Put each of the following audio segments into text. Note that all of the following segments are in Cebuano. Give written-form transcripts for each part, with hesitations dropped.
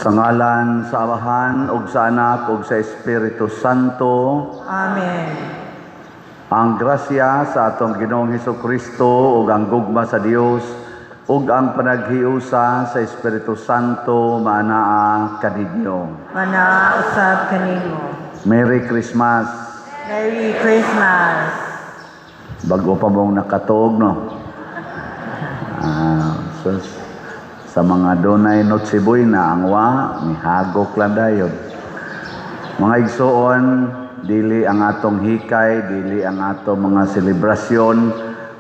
Sa ngalan sa Amahan ug sa Anak ug sa Espiritu Santo. Amen. Ang grasya sa atong Ginoong Hesus Kristo ug ang gugma sa Dios ug ang panaghiusa sa Espiritu Santo maanaa kaninyo. Manaa usab kanimo. Merry Christmas. Merry Christmas. Bago pa mong nakatuog, no? So, sa mga dunay Noche Buena, ang wa, nihagok lang dayon. Mga igsoon, dili ang atong hikay, dili ang atong mga selebrasyon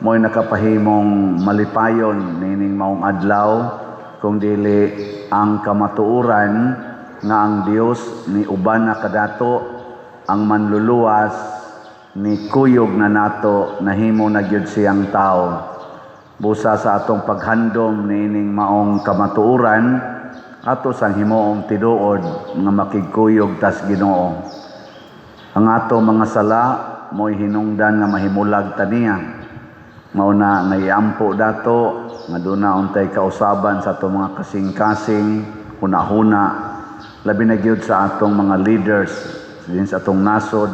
mo'y nakapahimong malipayon nining maong adlaw, kung dili ang kamatuoran nga ang Dios ni uban na kadato, ang manluluwas ni kuyog na nato, nahimo na gyud siyang tao. Busa sa atong paghandom niining maong kamatuoran, ato sang himuong tinuod nga makigkuyog tas Ginoo. Ang ato mga sala mo'y hinungdan nga mahimulag taniya. Mao na nga iampo dato nga duna untay kausaban sa atong mga kasing-kasing, huna-huna, labi na gyud sa atong mga leaders din sa atong nasod,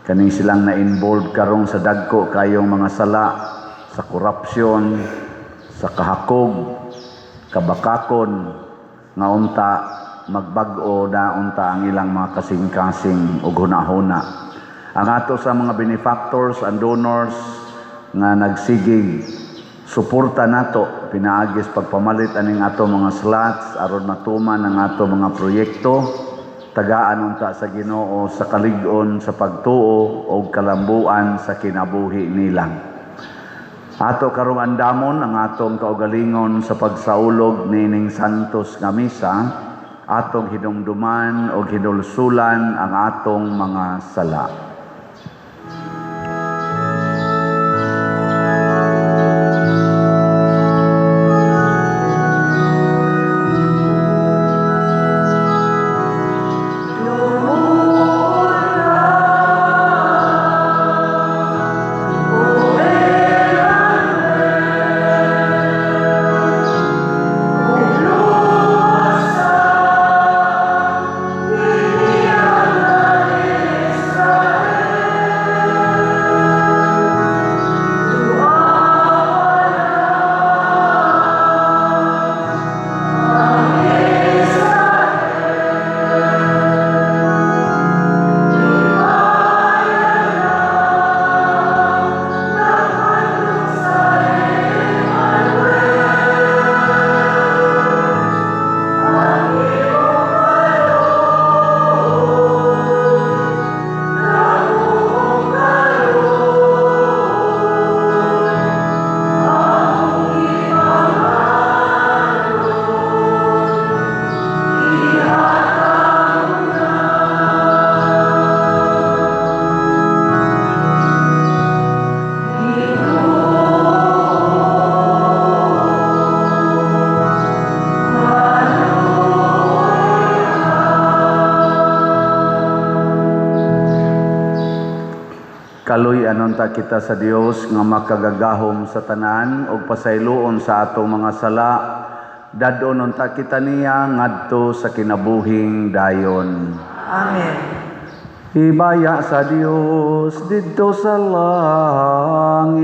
kaning silang na-involved karong sa dagko kayong mga sala, sa korupsyon, sa kahakog, kabakakon, nga unta magbag-o na unta ang ilang mga kasing-kasing ug huna-huna. Ang ato sa mga benefactors and donors nga nagsigig suporta nato pinaagis pagpamalit aning ato mga slots aron matuman ang ato mga proyekto, tagaan unta sa Ginoo sa kalig-on sa pagtuo og kalambuan sa kinabuhi nila. Ato karong andamon ang atong kaugalingon sa pagsaulog nining santos nga misa, atong hinumduman og hinulsulan ang atong mga sala. Kaluy-an unta kita sa Dios nga makagagahom sa tanan ug pasayloon sa atong mga sala. Dad-on unta kita niya ngadto sa kinabuhing dayon. Amen. Himaya sa Dios didto sa langit.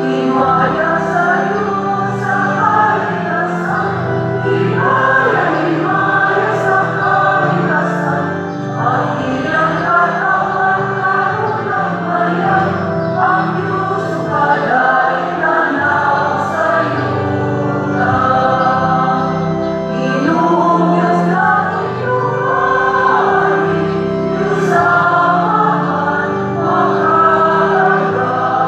Himaya sa Diyos sa kalikasan, himaya, himaya sa kalikasan, ang iyang katawan karunang bayan, ang Diyos kaday tanaw sa yuta. Ginoong Diyos langit lupa, Diyos Amahan makagagahom.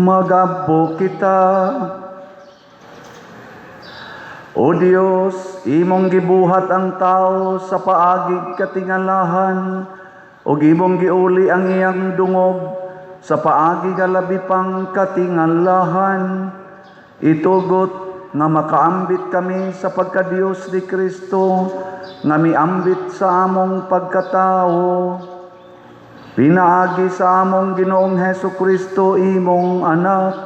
Mag-ampo kita. O Dios, imong gibuhat ang tao sa paagig katingalahan, ug imong giuli ang iyang dungog sa paagi labi pang katingalahan. Itugot nga makaambit kami sa pagkadiyos ni Kristo, nga miambit sa among pagkatao. Pinaagi sa among Ginoong Hesu Kristo, imong anak,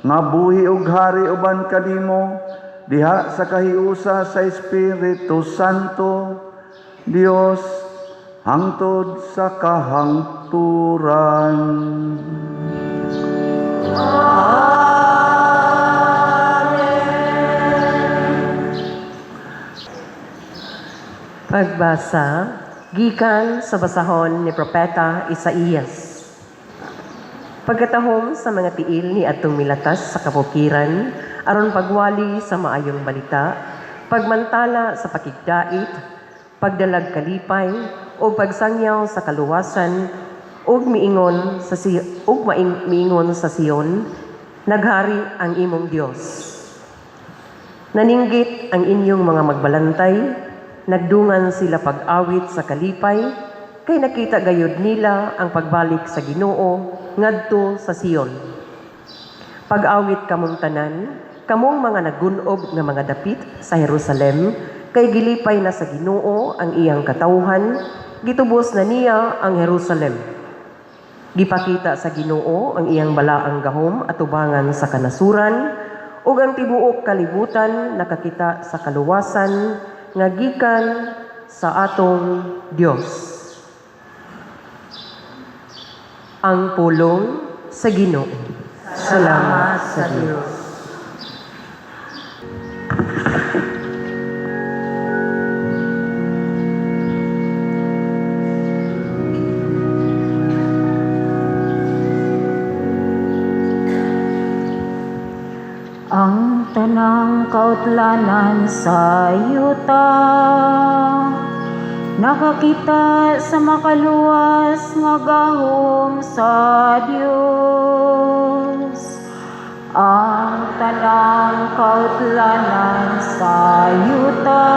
nga buhi ug hari uban kanimo diha sa kahiusa sa Espiritu Santo, Dios, hangtod sa kahangturan. Amen. Pagbasa gikan sa basahon ni Propeta Isaías. Pagkatahom sa mga tiil ni adtong milatas sa kabukiran aron pagwali sa maayong balita, pagmantala sa pakigdait, pagdalag kalipay o pagsangyaw sa kaluwasan ug miingon sa Sion, "Naghari ang imong Dios." Naninggit ang inyong mga magbalantay, nagdungan sila pag-awit sa kalipay, kay nakita gayud nila ang pagbalik sa Ginoo ngadto sa Sion. Pag-awit kamong tanan, kamong mga nagunob nga mga dapit sa Jerusalem, kay gilipay na sa Ginoo ang iyang katawhan, gitubos na niya ang Jerusalem. Gipakita sa Ginoo ang iyang balaang gahom atubangan sa kanasuran, ug ang tibuok kalibutan nakakita sa kaluwasan nga gikan sa atong Dios. Ang pulong sa Ginoo. Salamat sa Dios. Ang tanang kautlanan sa yuta nakakita sa makaluwas nga gahom sa Dios. Ang tanang kautlanan sa yuta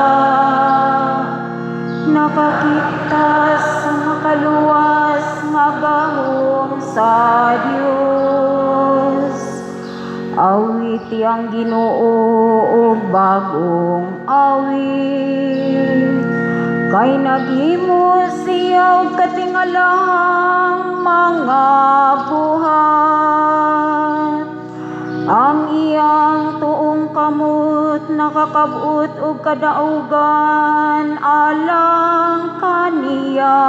nakakita sa makaluwas nga gahom sa Dios. Awiti ang Ginoo og bag-ong awit, kay naghimo siya og katingalahang mga buhat. Ang iyang tuong kamot nakakab-ot og kadaugan alang kaniya.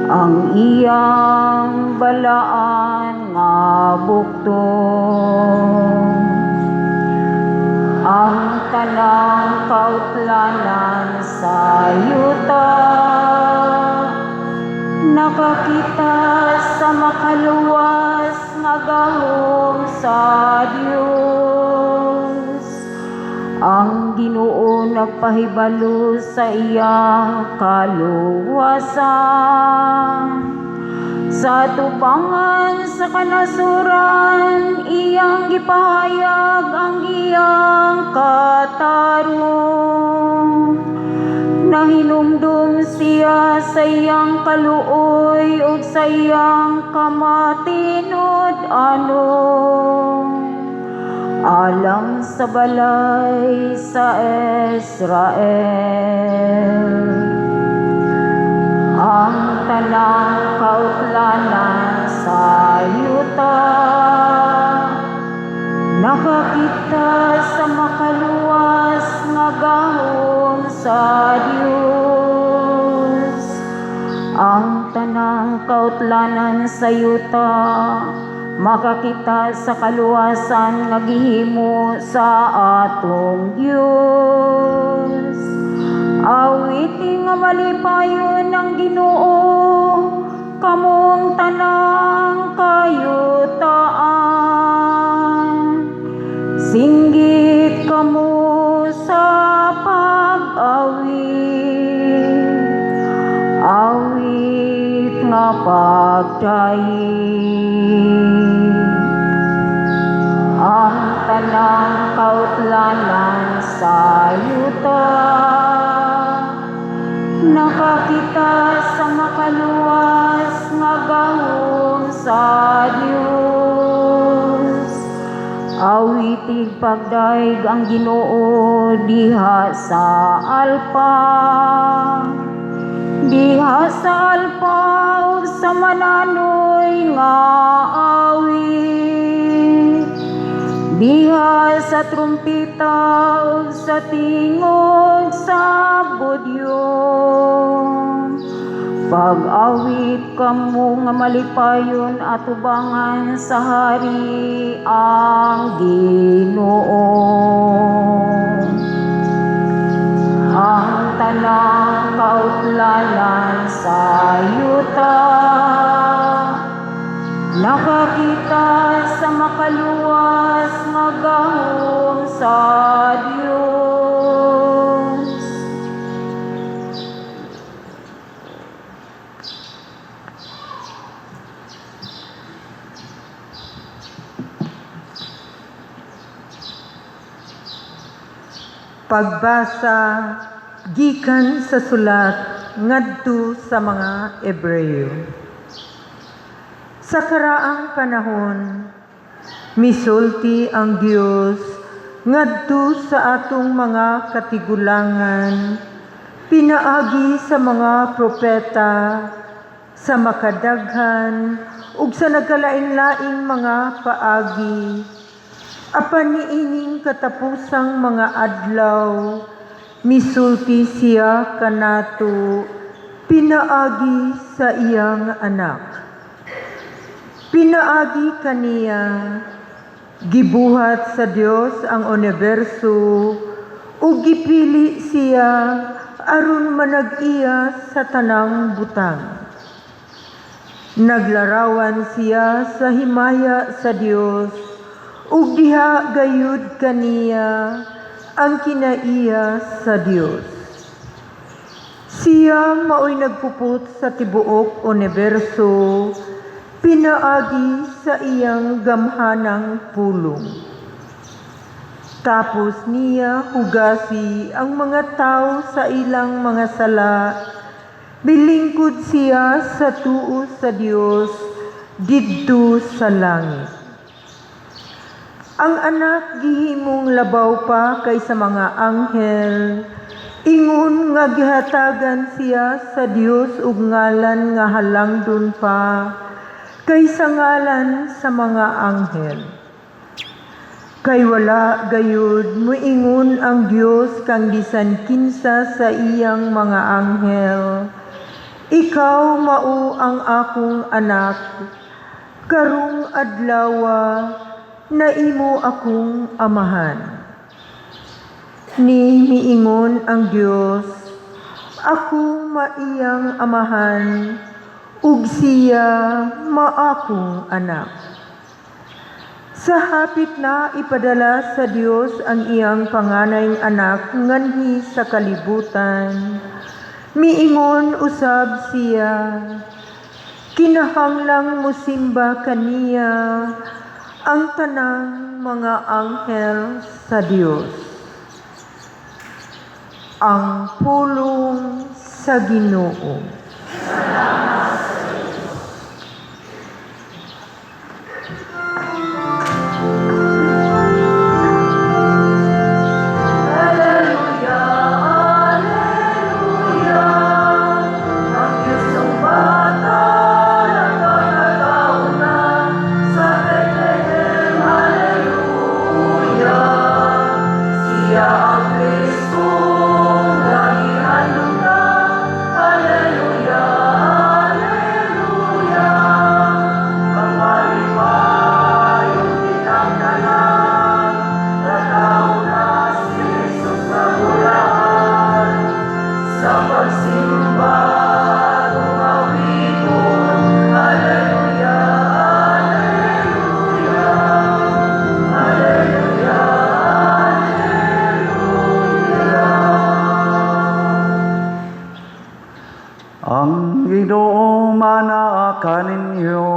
Ang iyang balaan nga bukton. Ang tanang kautlanan sa yuta nakakita sa makaluwas nga gahom sa Dios. Ang Ginoo nagpahibalo sa iyang kaluwasan sa tubangan sa kanasuran, iyang gipahayag ang iyang katarong. Nahinumdum siya sa iyang kaluoy ug sa iyang kamatinud-anon alang sa balay sa Israel. Ang tanang kautlanan sa yuta nakakita sa makaluwas nga gahom sa Dios. Ang tanang kautlanan sa yuta makakita sa kaluwasan nga gihimo sa atong Dios. Awiti nga malipayon ang Ginoo, kamong tanang kayutaan. Singgit kamo sa pag-awit. Awit nga nga pagdaig. Ang tanang kautlanan sa yuta nakakita sa makaluwas nga gahom sa Dios. Awitig pagdaig ang Ginoo diha sa alpa. Diha sa alpa ug sa mananoy nga awit. Diha sa trumpeta ug sa tingog sa budyong. Pag-awit kamo nga malipayon atubangan sa hari ang Ginoo. Ang tanang kautlanan sa yuta nakakita sa makaluwas nga gahom sa Dios. Pagbasa gikan sa sulat ngadto sa mga Ebreyo. Sa karaang panahon, misulti ang Dios ngadto sa atong mga katigulangan, pinaagi sa mga propeta, sa makadaghan ug sa nagkalain-laing mga paagi. Apan niining katapusang mga adlaw, misulti siya kanato pinaagi sa iyang anak. Pinaagi kaniya, gibuhat sa Dios ang universo ug gipili siya aron manag-iya sa tanang butang. Naglarawan siya sa himaya sa Dios ug diha gayud kaniya ang kinaiya sa Dios. Siya maoy nagpupot sa tibuok universo pinaagi sa iyang gamhanang pulong. Tapos niya hugasi ang mga tao sa ilang mga sala. Bilingkod siya sa tuo sa Dios didto sa langit. Ang anak gihimong labaw pa kaysa mga anghel, ingon nga gihatagan siya sa Dios og ngalan nga halangdon pa kaysa ngalan sa mga anghel. Kay wala gayud muingon ang Dios kang bisan kinsa sa iyang mga anghel, "Ikaw mao ang akong anak, karong adlawa naimo akong amahan." Ni miingon ang Dios, "Ako maiyang amahan, ug siya maakong anak." Sa hapit na ipadala sa Dios ang iyang panganay anak nganhi sa kalibutan, miingon usab siya, "Kinahanglang musimba kaniya ang tanang mga anghel sa Dios." Ang pulong sa Ginoo. Alleluia, Alleluia. Ang Diyos ang bata, nagpakatao na sa Bethlehem, Alleluia. Siya ang Kristo, nga gihandom na, Alleluia, Alleluia. kaninyo.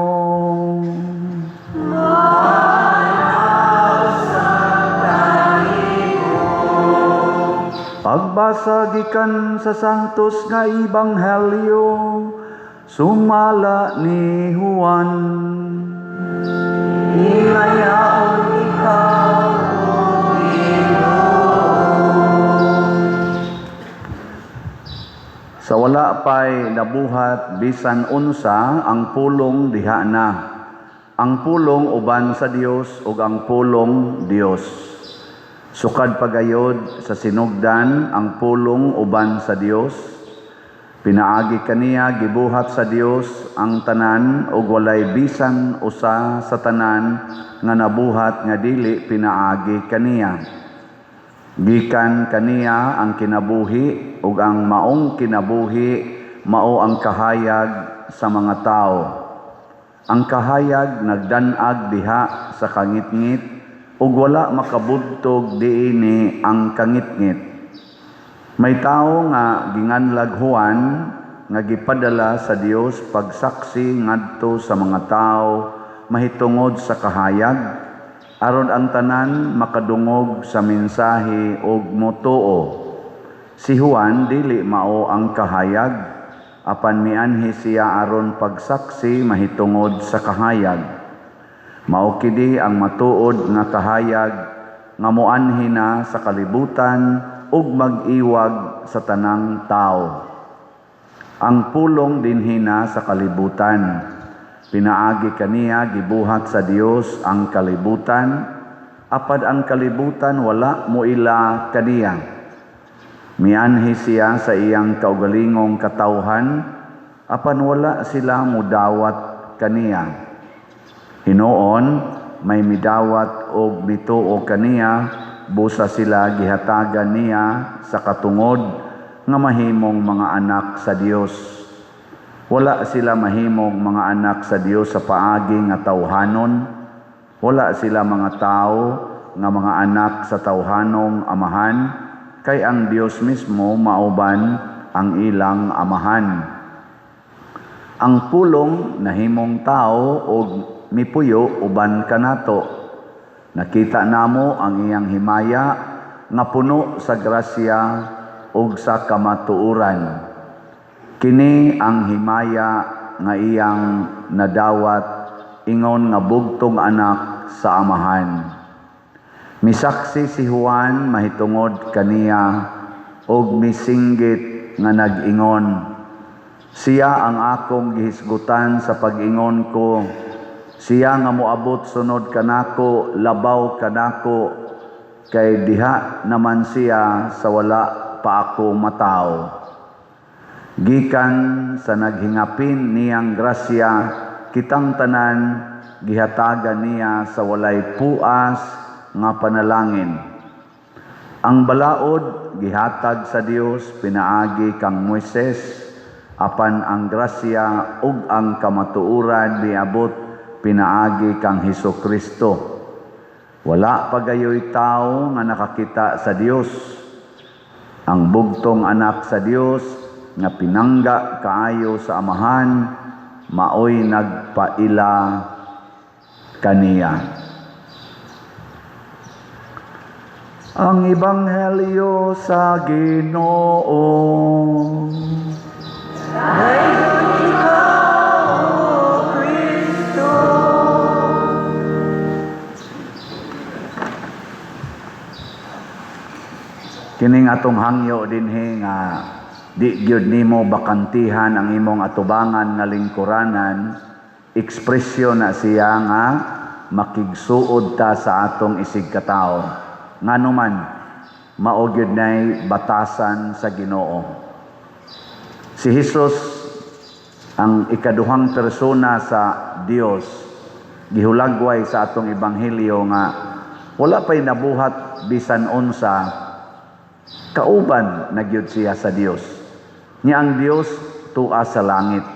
Pagbasa gikan sa Santos nga Ebanghelyo sumala ni Juan. Himayaon ikaw, O Ginoo. Sa wala pa'y nabuhat bisan unsa, ang Pulong diha na. Ang Pulong uban sa Dios ug ang Pulong Dios. Sukad pagayod sa sinugdan, ang Pulong uban sa Dios. Pinaagi kaniya gibuhat sa Dios ang tanan ug walay bisan usa sa tanan nga nabuhat nga dili pinaagi kaniya. Gikan kaniya ang kinabuhi ug ang maong kinabuhi mao ang kahayag sa mga tawo. Ang kahayag nagdan-ag diha sa kangitngit ug wala makabudtog diini ang kangitngit. May tawo nga ginganlag Juan nga gipadala sa Dios pagsaksi ngadto sa mga tawo mahitungod sa kahayag, aron ang tanan makadungog sa mensahe ug motuo. Si Juan dili mao ang kahayag, apan mianhi siya aron pagsaksi mahitungod sa kahayag. Mao kini ang matuod nga kahayag nga moanhi na sa kalibutan ug mag-iwag sa tanang tawo. Ang Pulong dinhi na sa kalibutan. Pinaagi kaniya gibuhat sa Dios ang kalibutan, apad ang kalibutan wala moila kaniya. Mianhi siya sa iyang kaugalingong katawhan, apan wala sila mudawat kaniya. Hinuon, may midawat og mituo kaniya, busa sila gihatagan niya sa katungod nga mahimong mga anak sa Dios. Wala sila mahimong mga anak sa Dios sa paagi nga tawhanon. Wala sila mga tao nga mga anak sa tawhanong amahan, kay ang Dios mismo mauban ang ilang amahan. Ang Pulong nahimong tao og mipuyo uban kanato. Nakita namo ang iyang himaya nga puno sa grasya ug sa kamatuoran. Kini ang himaya nga iyang nadawat ingon nga bugtong anak sa amahan. Misaksi si Juan mahitungod kaniya og misinggit nga nag-ingon, "Siya ang akong gihisgutan sa pag-ingon ko. Siya nga moabot sunod kanako, labaw kanako, kay diha naman siya sa wala pa ako matawo." Gikan sa naghingapin niyang grasya, kitang tanan gihatagan niya sa walay puas nga panalangin. Ang balaod gihatag sa Dios pinaagi kang Moises, apan ang grasya ug ang kamatuoran miabot pinaagi kang Hesukristo. Wala pa gayoy tawo nga nakakita sa Dios. Ang bugtong anak sa Dios nga pinangga kaayo sa amahan, maoy nagpaila kaniya. Ang Ebanghelyo sa Ginoo. Dayon ikaw, O Kristo. Kining atong hangyo dinhi nga di gyud nimo bakantihan ang imong atubangan nga lingkuranan, ekspresyon na siya nga makigsuod ta sa atong isig katawo. Ngano man, mao gyud nay batasan sa Ginoo. Si Jesus, ang ikaduhang persona sa Dios, gihulagway sa atong ebanghelyo nga wala pa'y nabuhat bisan unsa, kauban na gyud siya sa Dios. Nya ang Dios tua sa langit.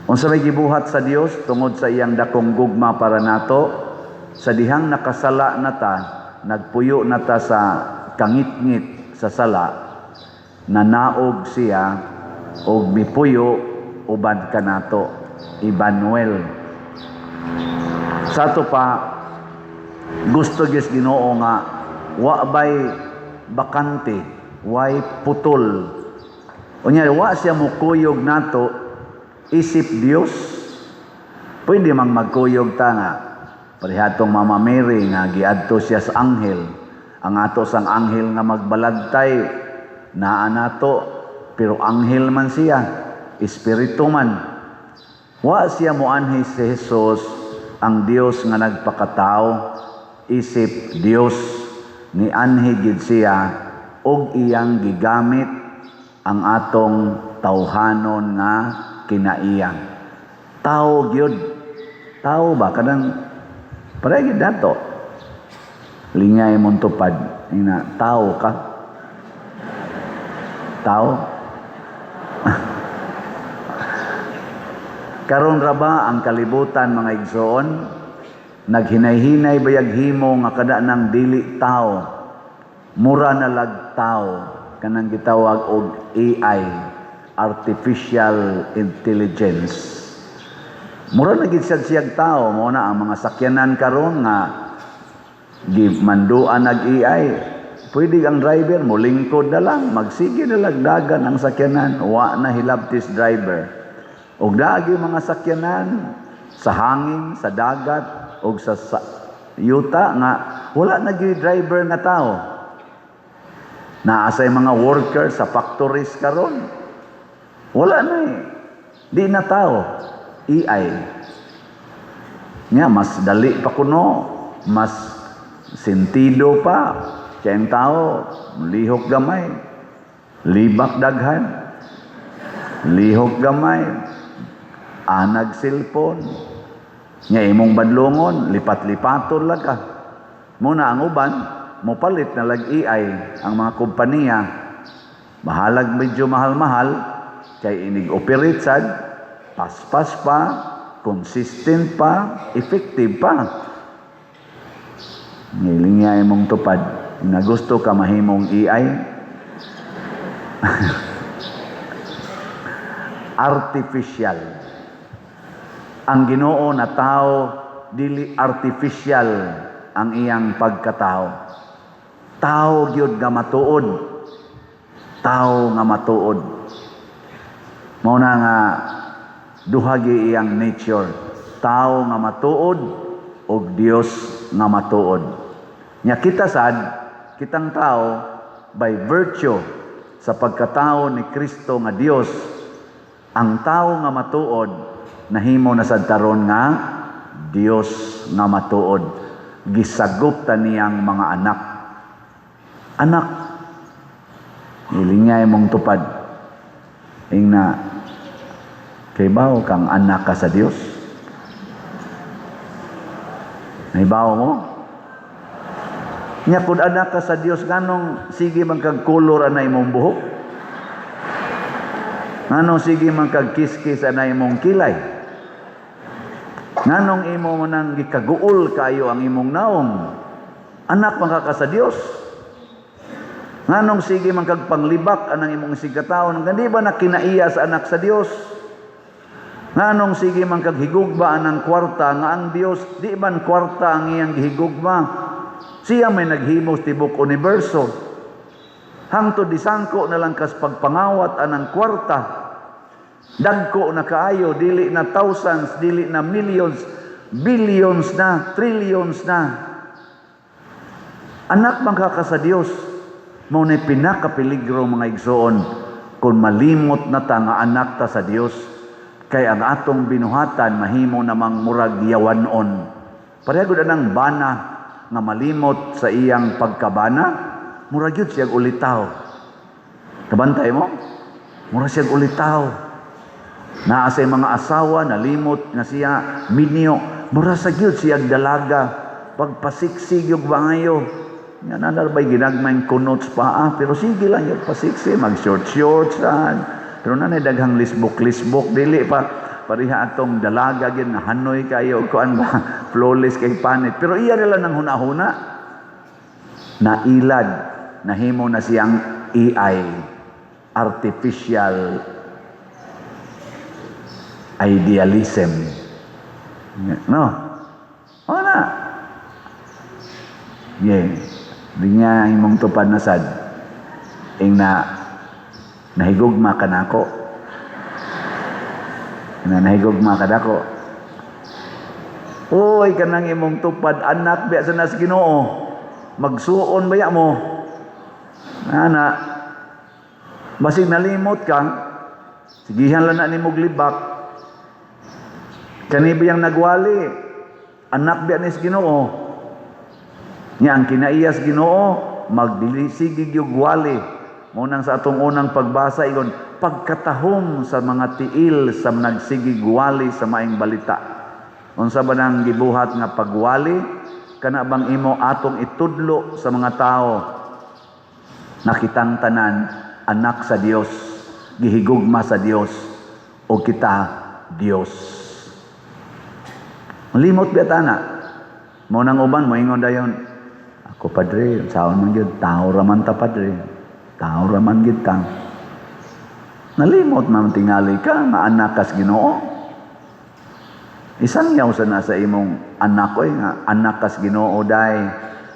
Unsa may gibuhat sa Dios tungod sa iyang dakong gugma para nato, sa dihang nakasala na ta, nagpuyo na ta sa kangitngit sa sala, nanaog siya og mipuyo uban kanato, Emmanuel. Sa ato pa, gusto gyud Ginoo nga wa bay bakante, way putol. Unya wa siya mukuyog nato isip Dios. Pwede mang magkuyog ta nga parehatong Mama Mary nga giadto siya sa anghel. Ang ato sang anghel nga magbalagtay naa nato, pero anghel man siya, espiritu man. Wa siya moanhi si Jesus, ang Dios nga nagpakatao isip Dios, ni anhi gid siya og iyang gigamit ang atong tawhanon nga kinaiya. Tao gyud. Tao ba kanang pareha gyud nato. Lingay mong tupad ina, tao ka. Tao. Karon ra ba ang kalibutan, mga igsoon, naghinay-hinay bayag himo nga kada nang dili tao, mura na lag tao, kanang gitawag og AI, artificial intelligence. Mura na gid sad siyag tao. Mo na ang mga sakyanan karon nga gimanduan nag AI. Pwede ang driver mo lingkod na lang, magsige na lang dagan ang sakyanan, wa na hilabtis driver. Og dagi mga sakyanan sa hangin, sa dagat og sa yuta nga wala na gyud driver nga tao. Naa say mga worker sa factories karon. Wala na eh. Di na tao. AI. Nya mas dali pa kuno, mas sentido pa. Kaya ang tao, lihok gamay, libak daghan, lihok gamay, anag cellphone. Nya imong badlongon, lipat-lipaton lang ka. Muna ang uban, mopalit na lag AI ang mga kompanya. Bahalag medyo mahal-mahal, kay inig-operate sad, paspas pa, consistent pa, effective pa. Ngilingya imong tupad, na gusto ka mahimong AI. Artificial. Ang Ginoo na tao, dili artificial ang iyang pagkatao. Tao gyud nga matuod. Tao nga matuod. Mao na nga duha gyud iyang nature. Tao nga matuod og Dios nga matuod. Nya kita sad, kitang tao by virtue sa pagkatao ni Kristo nga Dios, ang tao nga matuod nahimo na sad taron nga Dios nga matuod. Gisagop ta niyang mga anak. Anak, ilingay mong tupad. Ingna, kay bawo kang anak ka sa Dios? Nahibaw mo? Nya kun anak ka sa Dios, nganong sige man kag kolor anay imong buhok? Nganong sige man kag kiskis anay imong kilay? Nganong imo man ang gikaguol kayo ang imong naong? Anak man ka sa Dios. Nganong sige man kag panglibak anang imong sigkataon? Di ba na kinaiya sa anak sa Dios? Nganong sige man kag higugma anang kwarta nga ang Dios di man kwarta ang iyang gihigugma? Siya may naghimos tibok universo. Hangtod disangko na lang kas pagpangawat anang kwarta. Dagko na kaayo, dili na thousands, dili na millions, billions na, trillions na. Anak man ka sa Dios, mao na pinakapeligro, mga igsoon, kung malimot na ta nga anak ta sa Dios, kay ang atong binuhatan mahimo namang murag yawanon. Pareha gud anang bana nga malimot sa iyang pagkabana, murag gyud siyag ulitaw. Kabantay mo? Murag siyag ulitaw. Naa say mga asawa nalimot nga siya minyo, mura sa gyud siyag dalaga, pagpasiksi gyud maayo. Nga nanarbay ginagmayng kunot sa paa, pero sige lang yun, pasiksi, mag short shorts saan. Pero nanay daghang lisbok-lisbok, dili pa pareha atong dalaga gyud nga hanoy kayo kuan ba, flawless kay panit. Pero iya nila nang huna-huna. Nailad, nahimo na siyang AI, artificial Idealism. No? O na. Yeah. Di niya imong tupad na sad. Ing na nahigugma ka nako. Na nahigugma ka nako. Uy, kanang imong tupad anak biya sa nas Ginoo. Magsuon baya mo? Ana, basig nalimot ka, sigihan lang na nimo libak. Kani biyang nagwali, anak biya nis Ginoo. Nya ang kinaiyas Ginoo, magdilisigi gyud wali. Mao nang sa atong unang pagbasa ingon, pagkatahom sa mga tiil sa nagsigig wali sa maayong balita. Unsa ba nang gibuhat nga pagwali? Kana bang imo atong itudlo sa mga tao na kitang tanan anak sa Dios, gihigugma sa Dios o kita Dios. Limot biya tana. Mao nang uban moingon dayon, "Ako, padre, saon man gyud, tao ra man ta, padre. Tao ra man gyud ta." Nalimot man tingali ka nga anak kas Ginoo. Isangyaw sa nasa imong anak oy nga anak kas Ginoo day,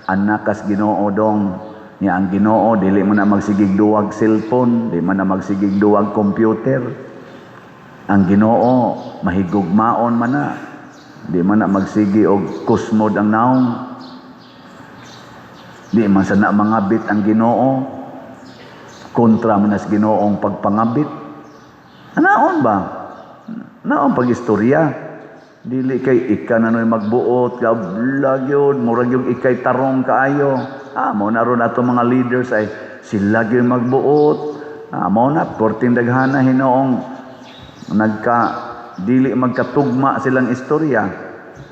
anak kas Ginoo dong. Nya ang Ginoo dili mo na magsigig duwag cellphone, di man na magsigig duwag computer. Ang Ginoo mahigugmaon man na. Di man na magsigi og kusmod ang naong. Di man sa na mangabit ang Ginoo. Kontra man nas Ginoong pagpangabit. Anaon ba? Naon pag-istorya? Dili kay ika na no'y magbuot, kablag yun, murag yung ikay tarong kaayo. Mo na ron ato mga leaders ay sila gyud magbuot. Mo na, porting daghana hinoong nagka dili magkatugma silang istorya.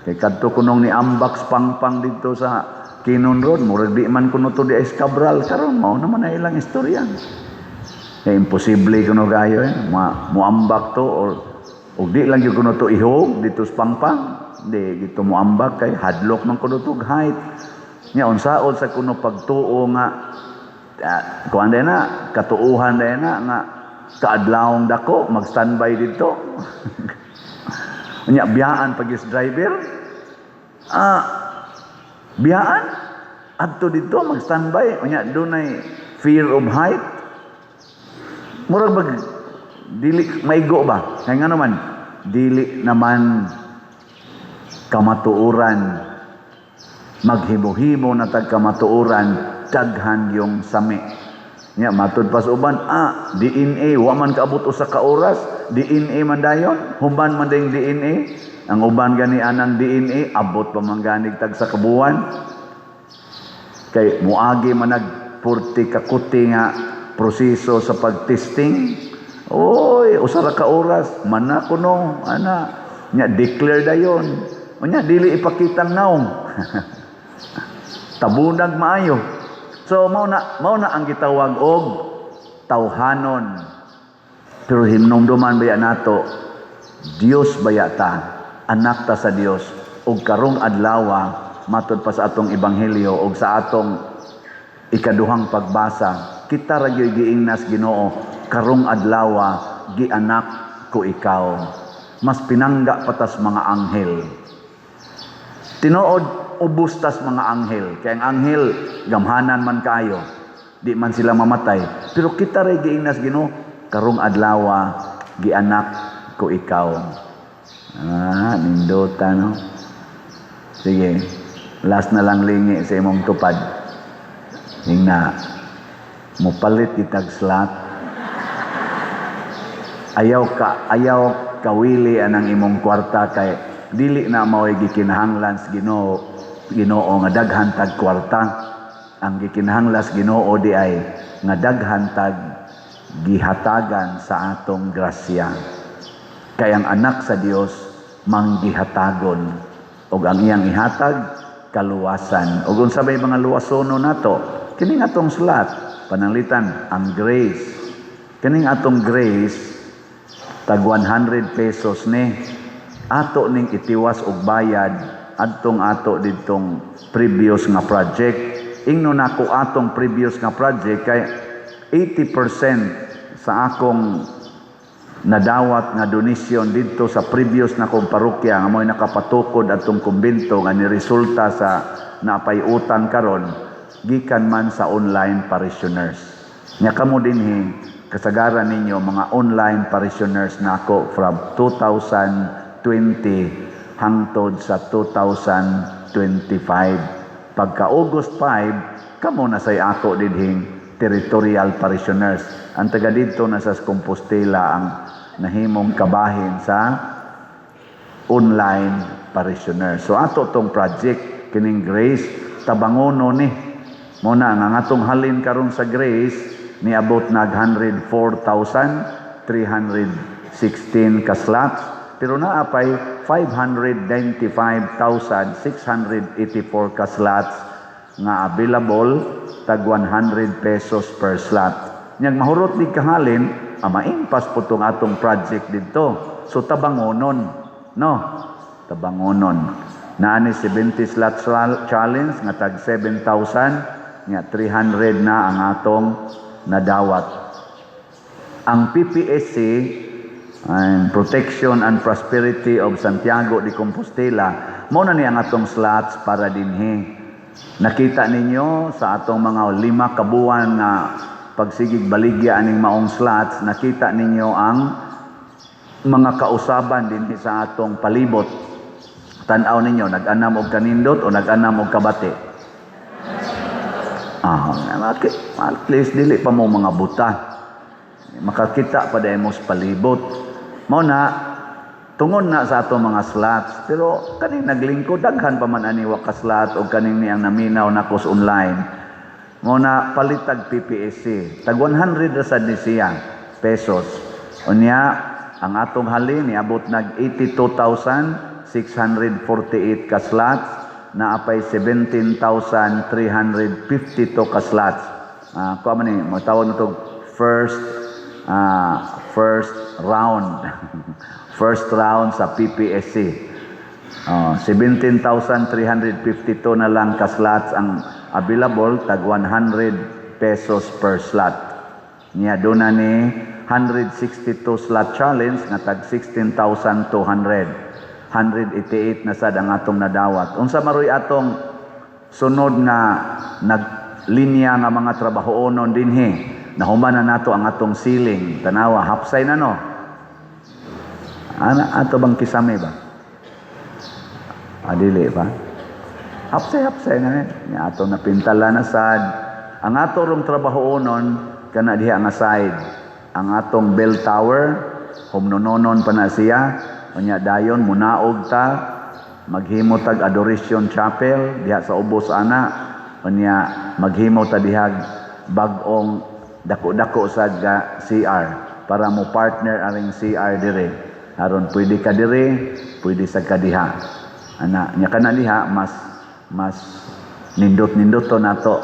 Kay kadto kunong ni Ambax Pangpang dito sa Kinon Road, murag di man kuno to di ay Cabral karon mao naman na ilang istorya. Kay imposible kuno gayo eh, muambak to or ug di lang gyud kuno to ihog dito sa Pangpang. Di gito muambak kay hadlok man kuno to height. Nya unsaon sa kuno pagtuo nga kuan day na katuuhan day na nga kaadlawong dako mag-standby dito. Nya biyaan pag is driver. Biyaan adto dito mag-standby, unya dunay fear of height. Murag bag dili maigo ba? Kay ngano man dili naman kamatuoran, maghimo-himo na tag kamatuoran, daghan yung sami. Nya matud pa sa uban, DNA wa man kaabot usa ka oras, DNA man dayon, human man dayong DNA. Ang uban gani anang DNA abot pa man ganig tag sa kabuan. Kay muagi man nag 40 ka kuti nga proseso sa pagtesting. Oy, usa ra ka oras mana kuno ana. Nya declare dayon. Unya dili ipakitang naong. Tabunag maayo. So mao na ang gitawag og tawhanon. Pero hinumduman baya nato, Dios baya ta, anak ta sa Dios, ug karong adlawa matud pa sa atong ebanghelyo ug sa atong ikaduhang pagbasa, kita ra gyud giingnas Ginoo, "Karong adlawa gianak ko ikaw." Mas pinangga patas mga anghel. Tinuod ubos tas mga anghel. Kay ang anghel gamhanan man kaayo. Di man sila mamatay. Pero kita ray giingnas Ginoo, "Karong adlawa gianak ko ikaw." Nindota no. Sige, last na lang lingi sa imong tupad. Hingna, mupalit kitag slot. Ayaw kawili anang imong kwarta kay dili na mao'y gikinahanglan sa Ginoo nga daghan tag kwarta. Ang gikinahanglan sa Ginoo di ay nga daghan tag gihatagan sa atong grasya. Kay ang anak sa Dios manggihatagon ug ang iyang ihatag kaluwasan. Ug unsa may mga luwasono nato? Kining atong slot, pananglitan ang grace. Kining atong grace tag 100 pesos ni ato ning itiwas og bayad adtong ato didtong previous nga project. Ingno nako atong previous nga project kay 80% sa akong Nadawat nga donasyon didto sa previous na kong parokya nga mo'y nakapatukod atong kumbento nga niresulta sa napay utang karon, gikan man sa online parishioners. Nya kamo dinhi, kasagaran ninyo mga online parishioners nako from 2020 hangtod sa 2025. Pagka August 5, kamo na say ako dinhing territorial parishioners. Ang taga didto na sa Compostela ang nahimong kabahin sa online parishioner. So ato tong project kining Grace, tabangono ni. Mo na nga atong halin karon sa Grace niabot nag 104,316 ka slots, pero naa pay 595,684 ka slots nga available, tag 100 pesos per slot. Nyag mahurot ni kahalin, maimpas po tong atong project dito. So tabangonon, no? Tabangonon. Naa ni 70 slot challenge nga tag 7,000 nga 300 na ang atong nadawat. Ang PPSC and Protection and Prosperity of Santiago de Compostela, mo na ni ang atong slots para dinhi. Nakita ninyo sa atong mga 5 ka buwan nga pagsigig baligya aning maong slots, nakita ninyo ang mga kausaban dinhi sa atong palibot. Tan-aw ninyo, nag-anam og kanindot o nag-anam og kabati? At least dili pa mo mga buta. Makakita pa dahil mo sa palibot. Mao na, tungon na sa atong mga slots. Pero kaning naglingkod, daghan pa man ani wa ka slot o kaning niyang naminaw nako sa online. Mao na palitag PPSC. Tag 100 ra sad ni siya pesos. Unya, ang atong halin niabot nag 82,648 ka slots, naa pay 17,352 ka slots. Kuha man ni, mo tawag na to first round. First round sa PPSC. 17,352 na lang ka slots ang available, tag 100 pesos per slot. Niya doon na ni 162 slot challenge nga tag 16,200. 188 na sad ang atong nadawat. Unsa maroy atong sunod nga naglinya nga mga trabahoonon dinhi? Nahuman na nato ang atong ceiling. Tanawa, hapsay na, no? Ana ato bang kisame ba? Adili ba? Hapsay-hapsay na eh. Nya ato napintala na sad. Ang ato rong trabahoonon kana diha nga side. Ang atong bell tower, humnononon pa na siya. Unya dayon munaog ta, maghimo tag adoration chapel diha sa ubos ana. Unya maghimo ta dihag bag-ong dako-dako sa CR para mo partner aring CR dire. Aron pwede ka dire, pwede sa kadiha. Ana, nya kana diha mas mas nindot-nindot to nato.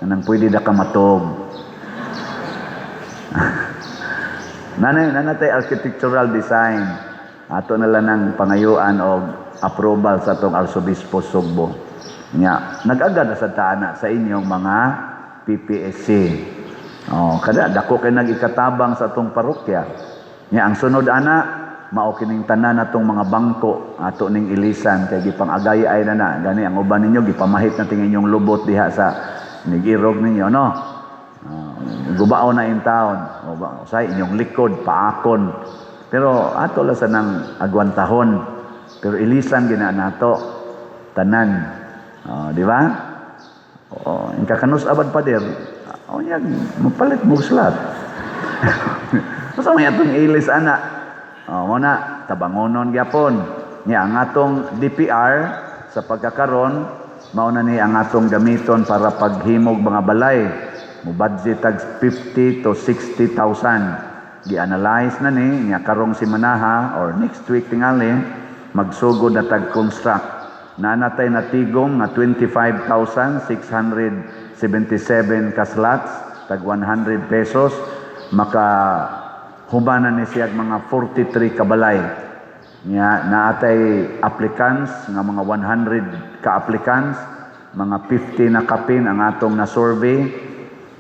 Anang pwede da ka matog. Nanay, nanatay architectural design. Ato na lang ng pangayuan og approval sa atong Arsobispo Sugbo. Nya, nag-agad na sa taana sa inyong mga PPSC. Oh, kada dako kay nag-ikatabang sa atong parokya. Nya ang sunod ana, mao kining tanan natong mga bangko ato ning ilisan kay gipang-agay ay na na. Gani ang uban ninyo gipamahit na ting inyong lubot diha sa nigirog ninyo, no? Gubao na in taon. Say inyong likod paakon. Pero ato lang sa nang agwantahon. Pero ilisan gina nato tanan. Oh, di ba? Oh, in kakanus abad pader. Oh, nya mapalit mo slot. Basta may atong ilis ana. Oh, mo na tabangonon gyapon. Nya ang atong DPR sa pagkakaron mao na ni ang atong gamiton para paghimog mga balay. Mo budget tag 50 to 60,000. Gi-analyze na ni nya karong simanaha or next week tingali magsugod na tag construct. Naanatay na tigom nga 25,677 ka slots tag 100 pesos, maka humanan ni siya mga 43 kabalay. Nya naatay applicants nga mga 100 ka applicants, mga 50 na kapin ang atong na survey.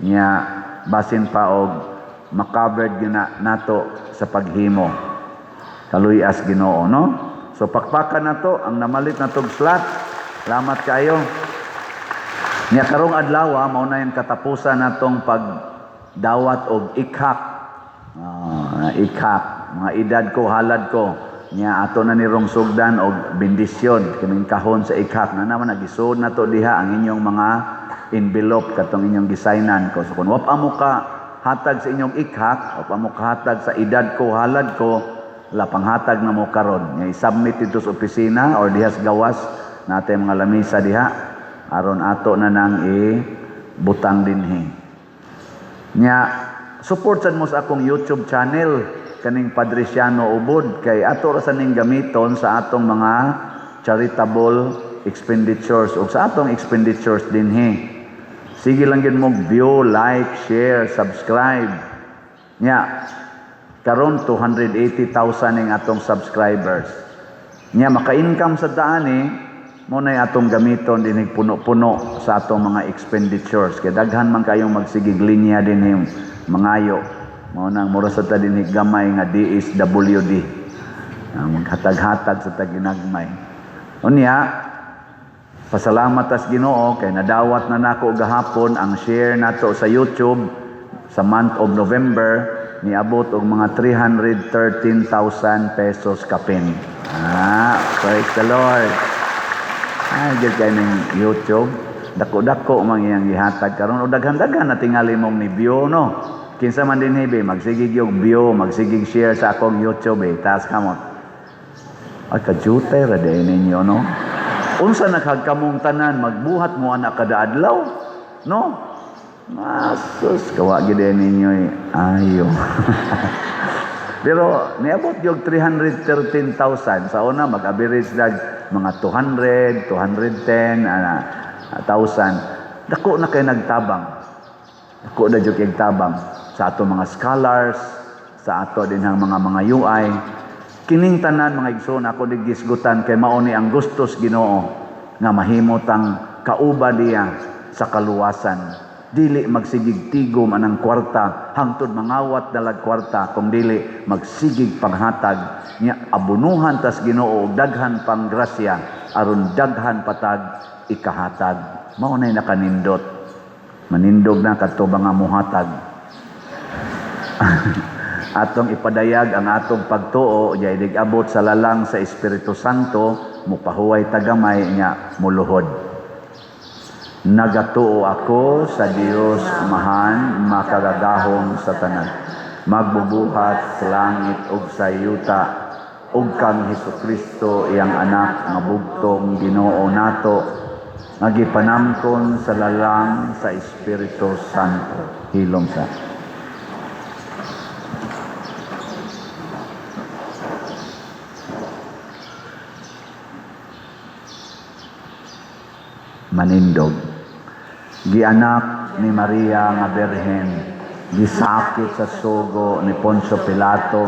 Nya basin pa og Makovered gyud na nato sa paghimo. Kaluy-as Ginoo, no? So pakpakan nato ang namalit natog slot. Salamat kaayo. Nya karong adlaw, mao na yung katapusan natong pagdawat og ikhak. Ikhak, mga edad ko, halad ko. Nya ato na ni rong sugdan og bendisyon kining kahon sa ikhak na naman nagisud nato diha ang inyong mga envelope katong inyong gisignan ko. So kung wa pa mo ka hatag sa inyong ikhak, wa pa mo kahatag sa edad ko, halad ko, la panghatag na mo karon. Nya i-submit dito sa opisina or diha sa gawas natin mga lamisa diha aron ato na nang i-butang dinhi. Nya support sad mo sa akong YouTube channel kaning Padre Siano Ubod kay ato ra sa ning gamiton sa atong mga charitable expenditures ug sa atong expenditures dinhi. Sige lang gyud mo view, like, share, subscribe. Nya karon 280,000 ning atong subscribers. Nya maka-income sa daan mo na atong gamiton dinhi puno-puno sa atong mga expenditures kay daghan man kayong magsigig linya dinhi mangayo. Mao nang mura sa ta dinhi gamay nga DSWD. Maghatag-hatag sa taginagmay. Unya, pasalamat tas Ginoo kay nadawat na nako gahapon ang share nato sa YouTube sa month of November niabot og mga 313,000 pesos kapin. Praise the Lord. Ay, gyud kay ning YouTube. Dako-dako man iyang gihatag karon o daghan-daghan na tingali mong ni view, no. Kinsa man dinhi be magsigig yung view, magsigig share sa akong YouTube eh. Taas kamot. Ay, kajutay ra day ninyo, no? Unsa naghagkamong tanan magbuhat mo anak kada adlaw, no? Masus, kawa gyud ninyo eh. Ayo. Pero niabot yung 313,000 sa una mag-average dag mga 200, 210 thousand. Dako na kay nagtabang. Dako na jud kay tabang sa ato mga scholars, sa ato din ang mga UI. Kining tanan mga igsoon ako digisgutan kay mao ni ang gustos Ginoo nga mahimo tang kauba diya sa kaluwasan. Dili magsigig tigom anang kwarta hangtod mangawat dalag kwarta kung dili magsigig panghatag nya abunuhan tas Ginoo og daghan pang grasya aron daghan patag ikahatag. Mao nay nakanindot. Manindog na kadto mga muhatag. Atong ipadayag ang atong pagtuo diay abot sa lalang sa Espiritu Santo mupahuway tagamay nya muluhod. Nagatuo ako sa Dios Amahan makagagahom sa tanan, magbubuhat sa langit ug sa yuta, ug kang Hesukristo iyang anak nga bugtong Ginoo nato, nga gipanamkon sa lalang sa Espiritu Santo. Hilom sa manindog. Gianak ni Maria nga Birhen, gisakit sa sugo ni Poncio Pilato,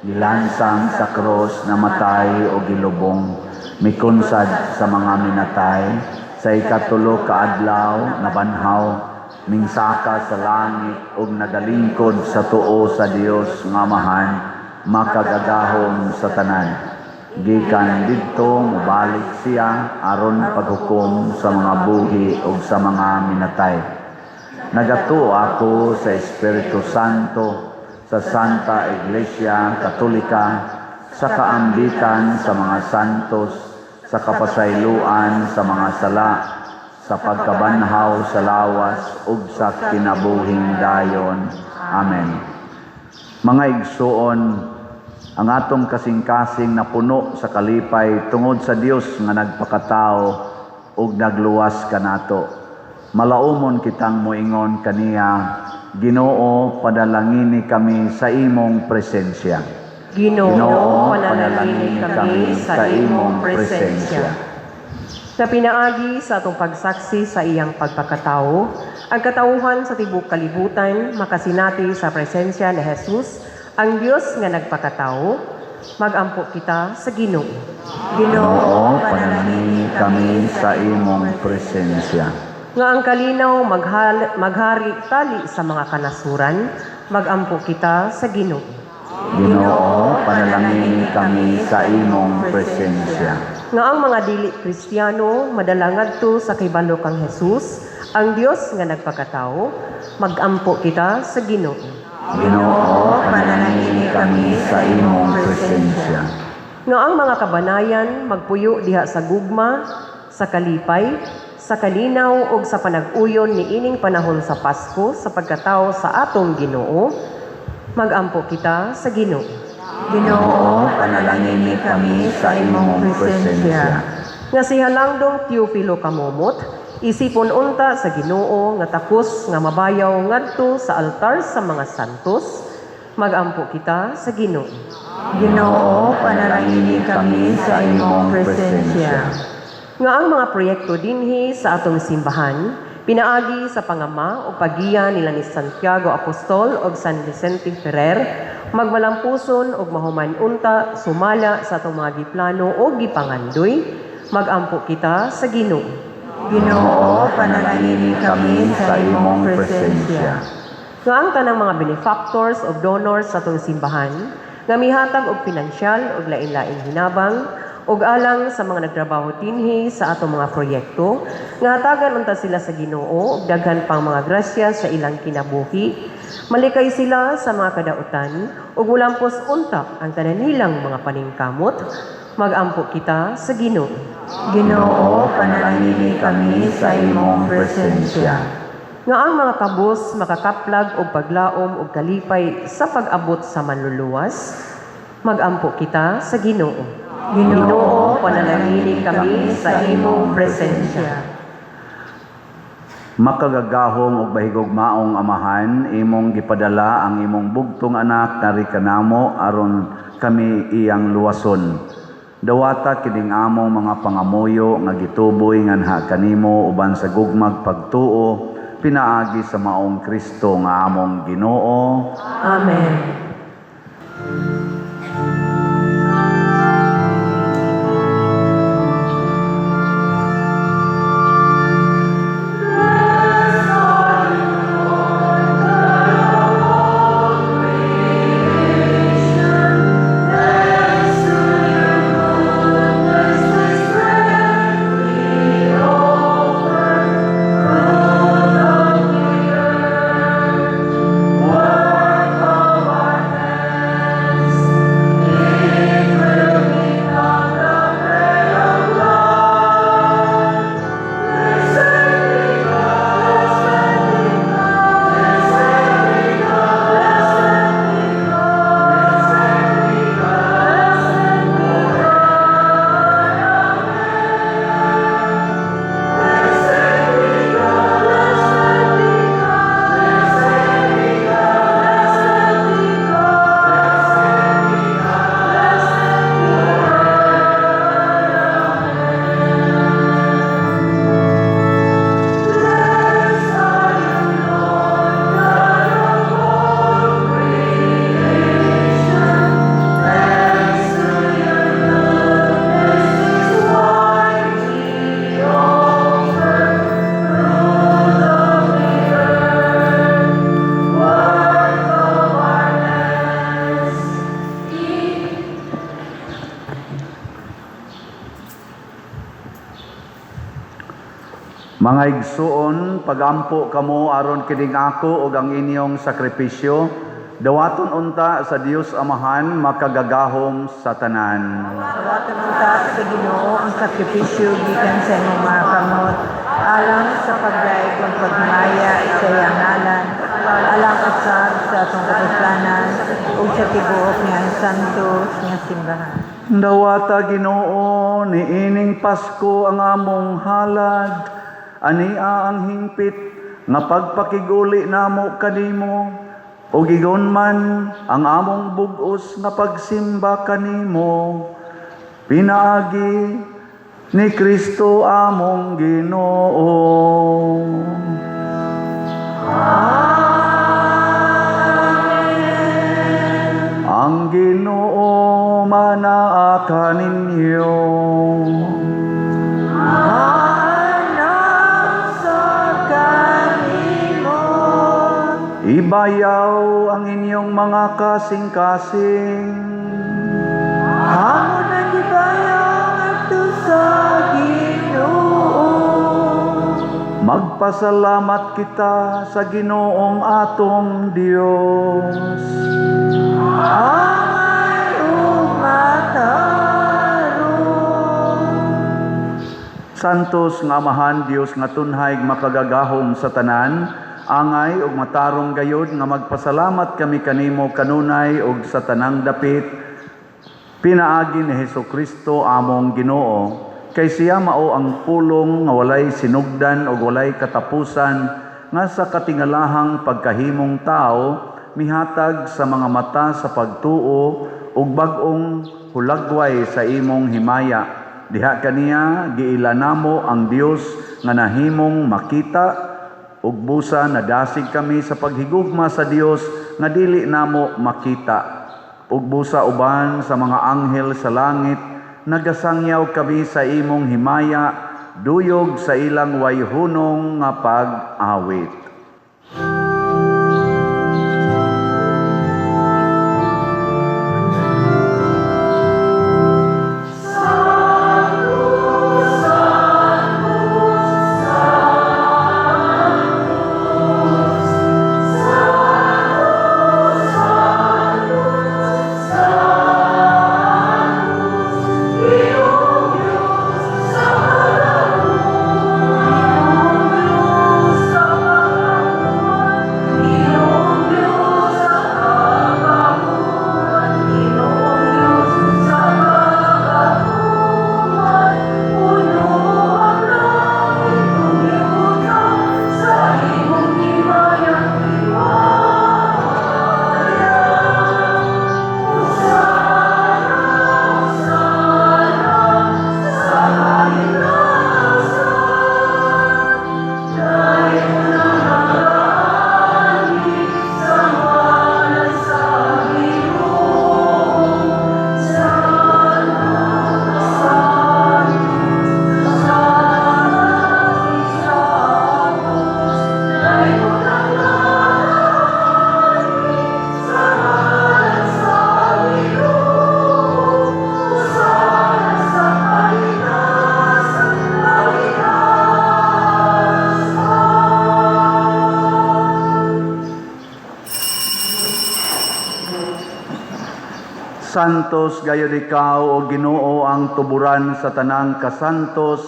gilansang sa krus, namatay o gilubong, mikunsad sa mga minatay, sa ikatulo ka adlaw nabanhaw, mingsaka sa langit ug nagalingkod sa tuo sa Dios nga Amahan, makagagahom sa tanan. Gikan didto mobalik siya aron paghukom sa mga buhi ug sa mga minatay. Nagatuo ako sa Espiritu Santo, sa Santa Iglesia Katolika, sa kaambitan sa mga santos, sa kapasayloan sa mga sala, sa pagkabanhaw sa lawas ug sa kinabuhing dayon. Amen. Mga igsuon, ang atong kasing-kasing napuno sa kalipay tungod sa Dios nga nagpakatao ug nagluwas kanato. Malaumon kitang moingon kaniya, Ginoo, padalangini kami sa imong presensya. Ginoo, panalangini kami sa imong presensya. Sa pinaagi sa atong pagsaksi sa iyang pagpakatao, ang katauhan sa tibuok kalibutan makasinati sa presensya ni Jesus, ang Dios nga nagpakatao. Magampo kita sa Ginoo. Ginoo, panalangini kami sa imong presensya. Nga ang kalinaw maghari tali sa mga kanasuran, Magampo kita sa Ginoo. Ginoo, panalangini kami sa imong presensya. Nga ang mga dili Kristiyano madala ngadto sa kahibalo kang Jesus, ang Dios nga nagpakatao, magampo kita sa Ginoo. Ginoo, panalangini kami sa imong presensya. Nga ang mga kabanayan magpuyo diha sa gugma, sa kalipay, sa kalinaw ug sa panag-uyon niining panahon sa Pasko sa pagkatao sa atong Ginoo, magampo kita sa Ginoo. Ginoo, panalangini kami sa imong presensya. Nga si Halangdong Teofilo Camomot, isipon unta sa Ginoo nga takos nga mabayaw ngadto sa altar sa mga santos, magampo kita sa Ginoo. Ginoo, panalangini kami sa imong presensya. Nga ang mga proyekto dinhi sa atong simbahan, pinaagi sa pangama o pagiya nila ni Santiago Apostol og San Vicente Ferrer, magmalampuson og mahuman unta sumala sa atong mga giplano o gipangandoy, magampo kita sa Ginoo. Ginoo, panalangini kami sa imong presensya. Nga ang tanang mga benefactors o donors sa atong simbahan, nga mihatag og pinansyal og lain-laing hinabang, ug alang sa mga nagtrabaho dinhi sa atong mga proyekto, nga hatagan unta sila sa Ginoo og daghan pang mga grasya sa ilang kinabuhi, malikay sila sa mga kadautan ug mulampos unta ang tanan nilang mga paningkamot, magampo kita sa Ginoo. Ginoo, panalangini kami sa imong presensya. Nga ang mga kabus makakaplag og paglaom og kalipay sa pag-abot sa manluluwas, magampo kita sa Ginoo. Ginoo, panalangini kami sa imong presensya. Makagagahom og mahigugmaong Amahan, imong gipadala ang imong bugtong anak nari kanamo aron kami iyang luwason. Dawata kining among mga pangamuyo nga gituboy nganha kanimo uban sa gugmag pagtuo pinaagi sa maong Kristo nga among Ginoo. Amen. Mga igsuon, pagampo kamo aron kining ako ug ang inyong sakripisyo, dawaton unta sa Dios Amahan makagagahom sa tanan. Dawaton unta sa Ginoo ang sakripisyo gikan sa imong mga kamot, alang sa pagdaig ug paghimaya sa iyang ngalan, alang usab sa atong kapuslanan ug sa tibuok niyang santos nga simbahan. Dawata Ginoo niining Pasko ang among halad, ania ang hingpit nga pagpakiguli namo kanimo ug ingon man ang among bug-os nga pagsimba kanimo pinaagi ni Kristo among Ginoo. Ang Ginoo manaa kaninyo. Anak sa kanimo. Ibayaw ang inyong mga kasing-kasing. Amo nang gibayaw ngadto sa Ginoo. Magpasalamat kita sa Ginoong atong Dios. Angay ug matarong. Santos nga Amahan, Dios nga tunhay makagagahom sa tanan, angay ug matarong gayod nga magpasalamat kami kanimo kanunay ug sa tanang dapit, pinaagi ni Hesukristo among Ginoo, kay siya mao ang pulong nga walay sinugdan ug walay katapusan, nga sa katingalahang pagkahimong tao mihatag sa mga mata sa pagtuo ug bag-ong hulagway sa imong himaya. Diha kaniya giila namo ang Dios nga nahimong makita, ug busa nadasig kami sa paghigugma sa Dios nga dili namo makita. Ug busa uban sa mga anghel sa langit nagasangyaw kami sa imong himaya, duyog sa ilang wayhunong nga pag-awit. Santos gayud ikaw, o Ginoo, ang tuburan sa tanang kasantos.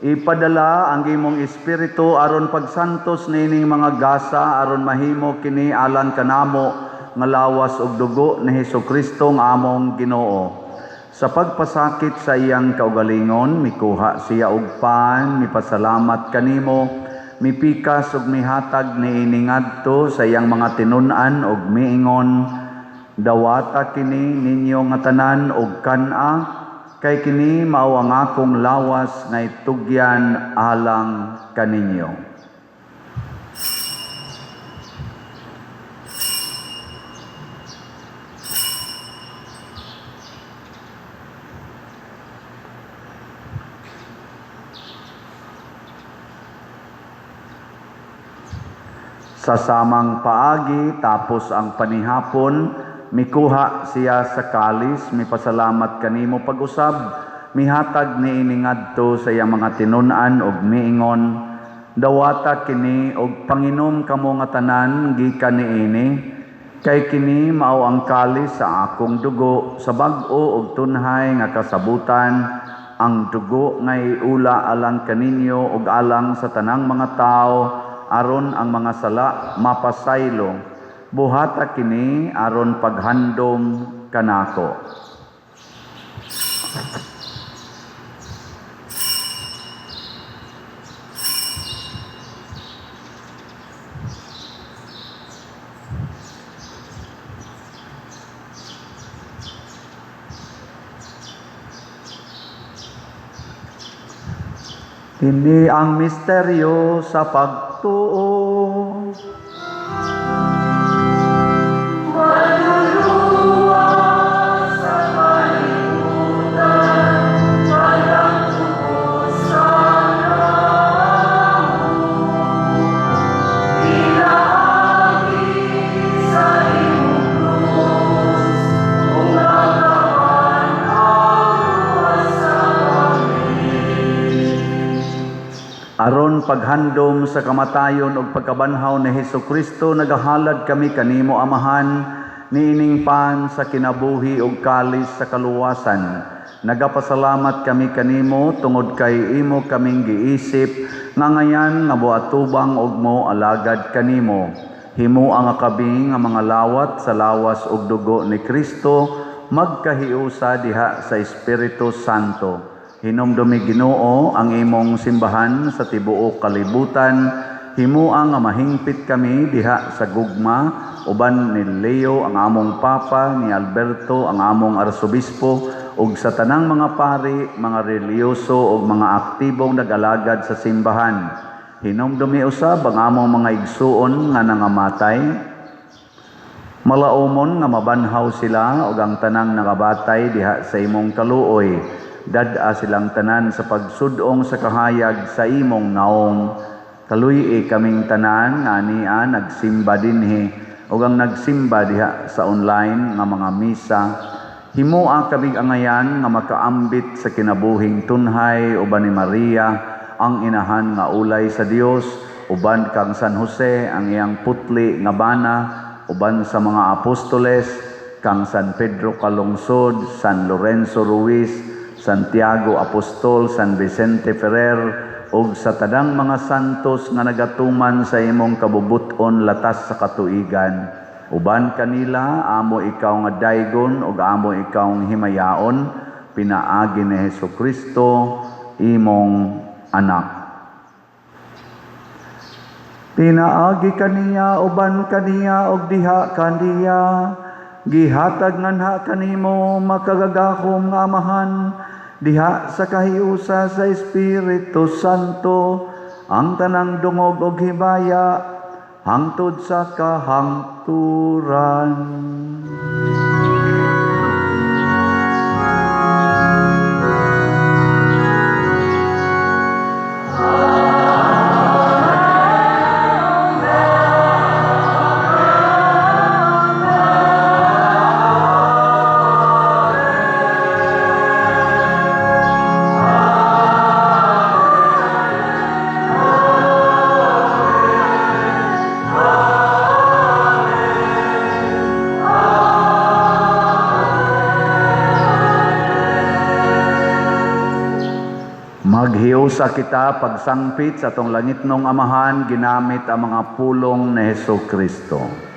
Ipadala ang imong espiritu aron pagsantos niining mga gasa, aron mahimo kini alang kanamo nga lawas ug dugo ni Hesukristo nga among Ginoo. Sa pagpasakit sa iyang kaugalingon, mikuha siya og pan, mipasalamat kanimo, mipikas ug mihatag niini ngadto sa iyang mga tinun-an ug miingon: "Dawata kini ninyo nga tanan og kan-a, kay kini mao ang akong lawas nga itugyan alang kaninyo." Sa samang paagi, tapos ang panihapon, mikuha siya sa kalis, mipasalamat kanimo pag-usab, mihatag niini ngadto sa iyang mga tinun-an ug miingon: "Dawata kini og panginom kamo nga tanan gikan niini, kay kini mao ang kalis sa akong dugo sa bag-o ug tunhay nga kasabutan, ang dugo nga iula alang kaninyo ug alang sa tanang mga tawo aron ang mga sala mapasaylo. Buhata kini aron paghandom kanako." Kini ang misteryo sa pagtuo. Walang amon paghandom sa kamatayon ug pagkabanhaw ni Hesus Kristo, nagahalad kami kanimo, Amahan, niining pan sa kinabuhi ug kalis sa kaluwasan. Nagapasalamat kami kanimo tungod kay imo kaming giisip nga ngayan nga moatubang ug mo alagad kanimo. Himoa nga kami nga mga lawat sa lawas ug dugo ni Kristo magkahiusa diha sa Espiritu Santo. Hinumdumi, Ginoo, ang imong simbahan sa tibuok kalibutan. Himoa nga mahingpit kami diha sa gugma uban ni Leo ang among Papa, ni Alberto ang among Arsobispo ug sa tanang mga pari, mga relihiyoso ug mga aktibong nag-alagad sa simbahan. Hinumdumi usab ang among mga igsuon nga nangamatay. Malaumon nga mabanhaw sila ug ang tanang nakabatay diha sa imong kaluoy. Dad-a silang tanan sa pagsudong sa kahayag sa imong naong. Kaluy-i kaming tanan nga ania nagsimba dinhi ug ang nagsimba diha sa online nga mga misa. Himoa kaming angayan nga makaambit sa kinabuhing tunhay uban ni Maria, ang inahan nga ulay sa Dios, uban kang San Jose, ang iyang putli nga bana, uban sa mga apostoles, kang San Pedro Calungsod, San Lorenzo Ruiz, Santiago Apostol, San Vicente Ferrer, ug sa tanang mga santos nga nagatuman sa imong kabubut-on latas sa katuigan. Uban kanila, amo ikaw nga daygon ug amo ikaw nga himayaon, pinaagi ni Hesus Kristo, imong anak. Pinaagi kaniya, uban kaniya, ug diha kaniya, gihatag nganha kanimo, makagagahom nga Amahan, diha sa kahiusa sa Espiritu Santo, ang tanang dungog ug himaya hangtod sa kahangturan. Maghiusa kita pagsangpit sa atong langitnong Amahan ginamit ang mga pulong ni Hesus Kristo.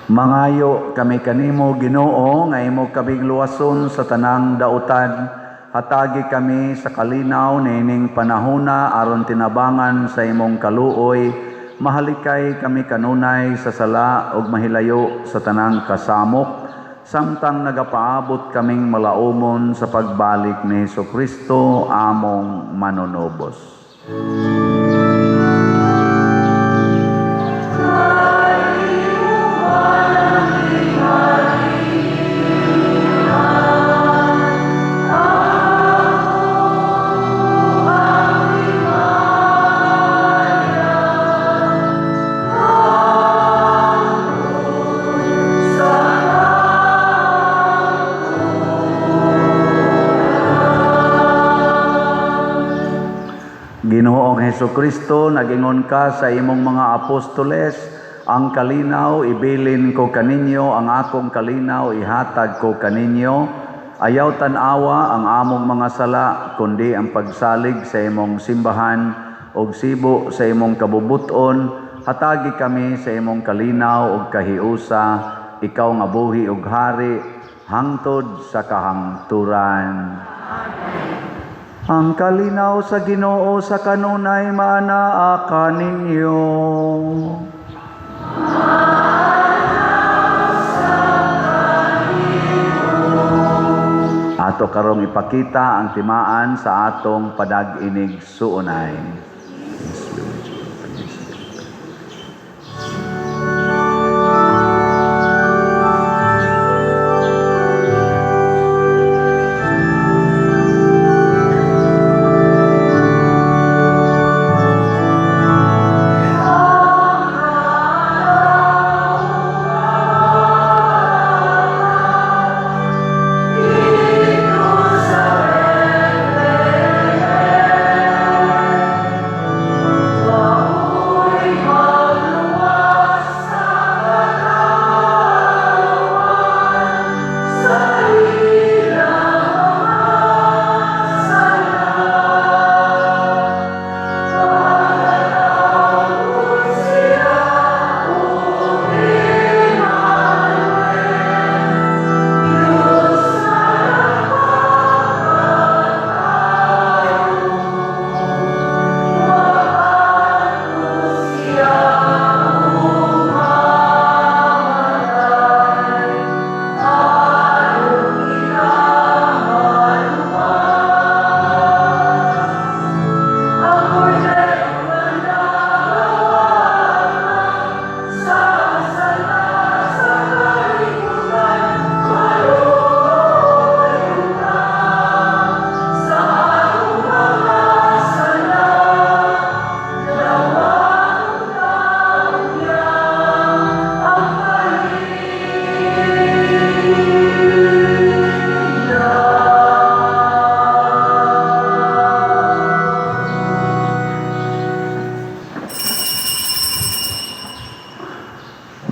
Mangayo kami kanimo, Ginoo, nga imo kaming luwason sa tanang dautan. Hatagi kami sa kalinaw niining panahona aron tinabangan sa imong kaluoy. Mahalikay kami kanunay sa sala ug mahilayo sa tanang kasamok samtang nagapaabot kaming malaumon sa pagbalik ni Hesukristo among manunubos. Ginoong Hesukristo, nagingon ka sa imong mga apostoles, "Ang kalinaw ibilin ko kaninyo, ang akong kalinaw ihatag ko kaninyo." Ayaw tan-awa ang among mga sala, kundi ang pagsalig sa imong simbahan ug sibo sa imong kabubuton. Hatagi kami sa imong kalinaw ug kahiusa, ikaw nga buhi ug hari hangtod sa kahangturan. Ang kalinaw sa Ginoo sa kanunay maanaa kaninyo. Ato karong ipakita ang timaan sa atong padag-inig suunay.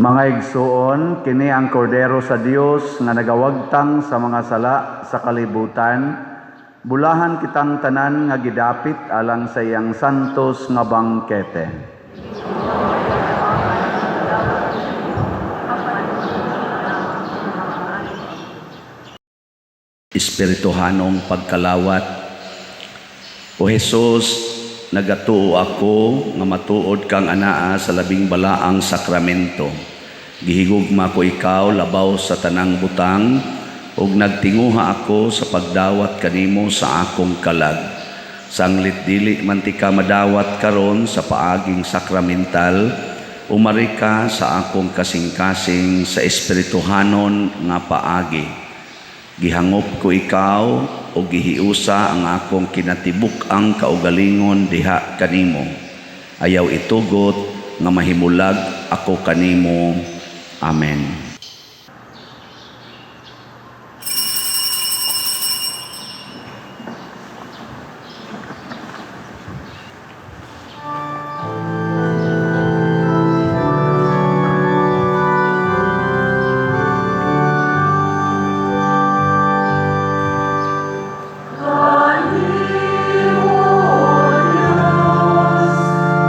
Mga igsuon, kini ang kordero sa Dios nga nagawagtang sa mga sala sa kalibutan. Bulahan kitang tanan nga gidapit alang sa iyang santos nga bangkete. Espirituhanong pagkalawat. O Jesus, nagatuo ako nga matuod kang anaa sa labing balaang sakramento. Gihigugma ko ikaw labaw sa tanang butang ug nagtinguha ako sa pagdawat kanimo sa akong kalag. Sanglit dili man tika madawat karon sa paaging sakramental, umari ka sa akong kasing-kasing sa espirituhanon nga paagi. Gihangop ko ikaw o gihiusa ang akong kinatibuk-ang kaugalingon diha kanimo. Ayaw itugot nga mahimulag ako kanimo. Amen.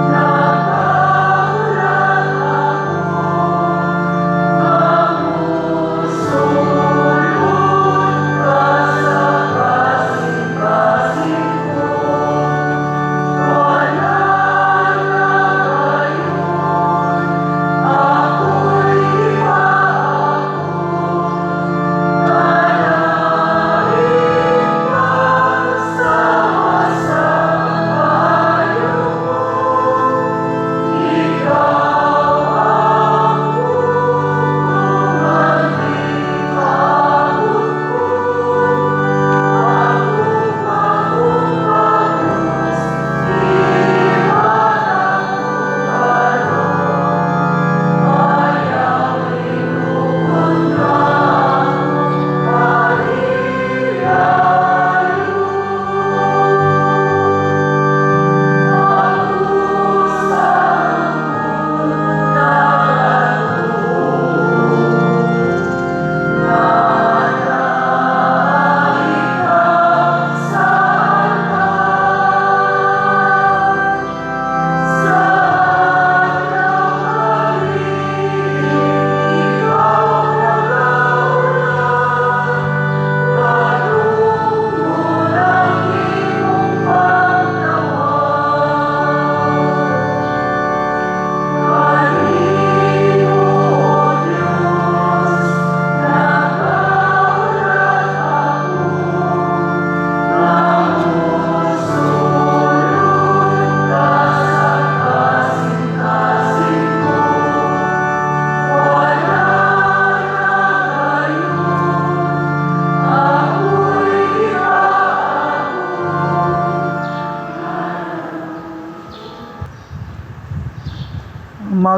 Nagahulat ako.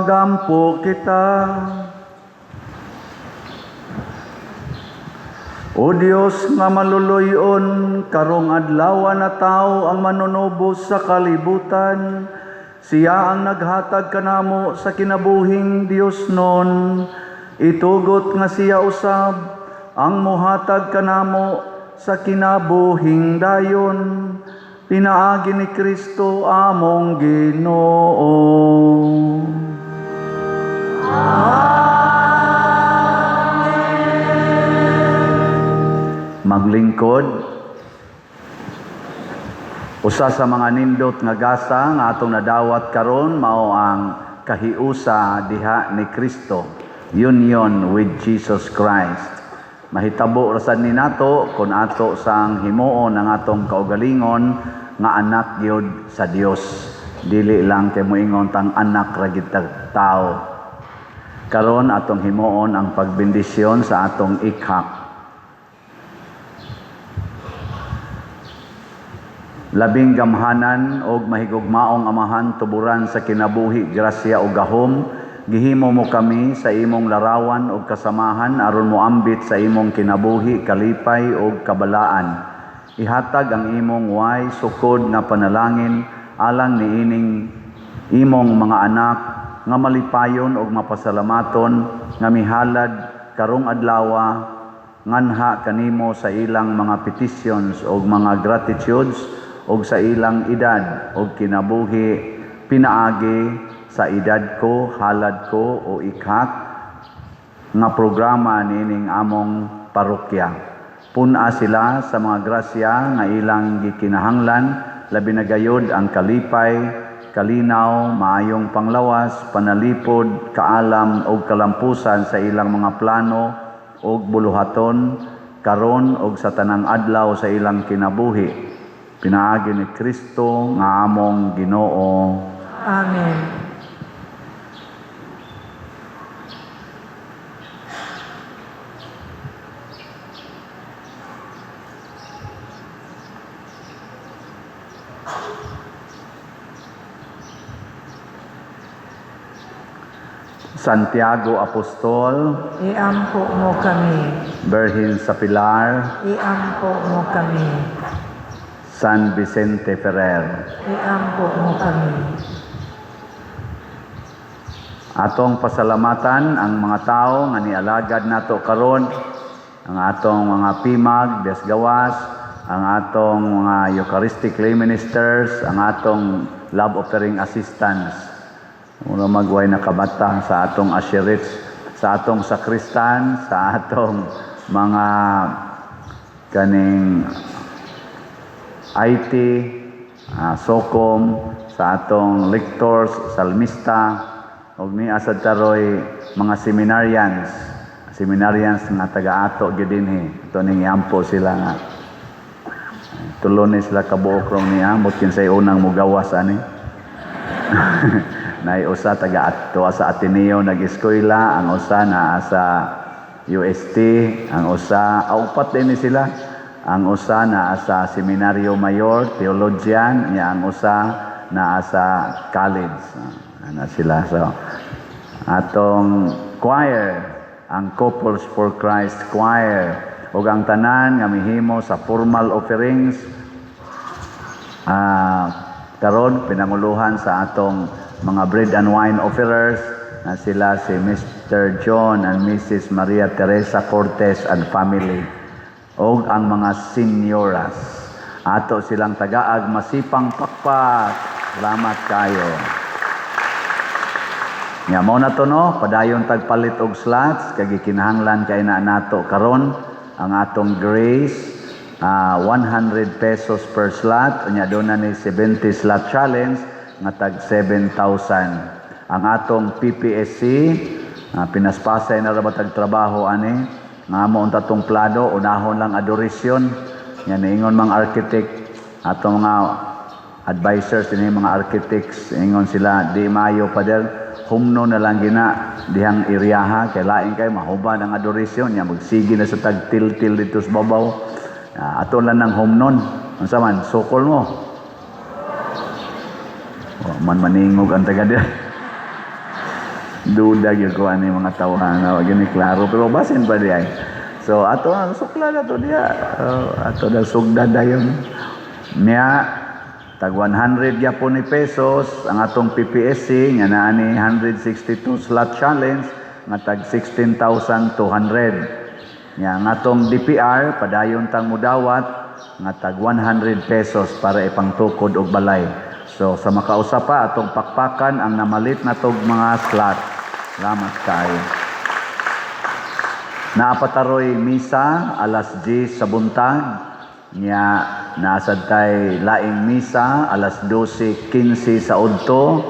Magampo kita. O Dios nga maluluyon, karong adlaw natawo ang manunubos sa kalibutan. Siya ang naghatag kanamo sa kinabuhing Diosnon. Itugot nga siya usab ang muhatag kanamo sa kinabuhing dayon. Pinaagi ni Kristo among Ginoo. Maglingkod. Usa sa mga nindot nga gasa nga atong nadawat karon mao ang kahiusa diha ni Kristo, union with Jesus Christ. Mahitabo ra sad ni nato kung ato sang himuon ang atong kaugalingon nga anak gyud sa Dios. Dili lang kay moingon tang anak ra gyud tag tao. Karon atong himuon ang pagbendisyon sa atong ikhak. Labing gamhanan og mahigugmaong Amahan, tuburan sa kinabuhi, grasya ug gahom, gihimo mo kami sa imong larawan ug kasamahan aron moambit sa imong kinabuhi, kalipay ug kabalaan. Ihatag ang imong way sukod nga panalangin alang niining imong mga anak nga malipayon ug mapasalamaton nga mihalad karong adlawa nganha kanimo sa ilang mga petitions ug mga gratitudes ug sa ilang edad ug kinabuhi pinaagi sa Edad Ko, Halad Ko o ikhak nga programa niining among parokya. Pun-a sila sa mga grasya nga ilang gikinahanglan, labi na gayod ang kalipay, kalinaw, maayong panglawas, panalipod, kaalam ug kalampusan sa ilang mga plano ug buluhaton karon ug sa tanang adlaw sa ilang kinabuhi. Pinaagi ni Kristo nga among Ginoo. Amen. Santiago Apostol, Iampo mo kami. Birhen sa Pilar, Iampo mo kami. San Vicente Ferrer. Iampo mo kami. Atong pasalamatan ang mga tao nga nialagad nato karon, ang atong mga PIMAG, Desgawas, ang atong mga Eucharistic lay ministers, ang atong love offering assistants. Mura magway nakabata sa atong asherits, sa atong sakristan, sa atong mga kaning IT, SOCOM, sa atong lectors, salmista, ug ni asad taroy mga seminarians, seminarians nga taga-ato gyud dinhi. Ato ning iampo sila nga tulo ni sila kabuok rong niya, mut kinsay unang mugawas ani. Nay usa taga ato sa Ateneo nag-eskwela, ang usa naa sa UST, ang usa upat din ni sila. Ang usa naa sa Seminario Mayor, theologian, nya ang usa naa sa college. Ana sila. So atong choir, ang Couples for Christ Choir, ug ang tanan nga mihimo sa formal offerings, karon pinanguluhan sa atong mga bread and wine offerers na sila si Mr. John and Mrs. Maria Teresa Cortez and family, ug ang mga senyoras. Ato silang tagaag masipang pakpak. Salamat kayo. Nya mo na to no, padayon tagpalit og slots kay gikinahanglan kay na nato karon ang atong grace, 100 pesos per slot, unya doon na ni 70 slot challenge nga tag 7,000. Ang atong PPSC, pinaspasay na ra ba tag trabaho ani nga mo unta tong plado, unahon lang adoration. Nya niingon mga architect, atong mga advisors ini mga architects, ingon sila di maayo pader, humno na lang gina dihang iriyaha kay lain kay mahubad ang adoration nya magsige na sa tagtil-til dito sa babaw. Ato lang ng humnon. Unsa man sukol mo? Wa man maningog ang taga dira. Duda gyud ko ani mga tawhana, wa gyud ni klaro, pero basin pa di ay. So ato ang sukla na to diya. Ato na sugda dayon. Nya tag 100 gyapon ni pesos ang atong PPSC nga naa ni 162 slot challenge nga tag 16,200. Nya ang atong DPR, padayon tang mudawat nga tag 100 pesos para ipangtukod og balay. So sa makausa pa, atong pakpakan ang namalit na tog mga slot. Salamat kaayo. Naa pa taroy misa alas 10 sa buntag. Nya naa sad tay laing misa alas 12:15 sa udto.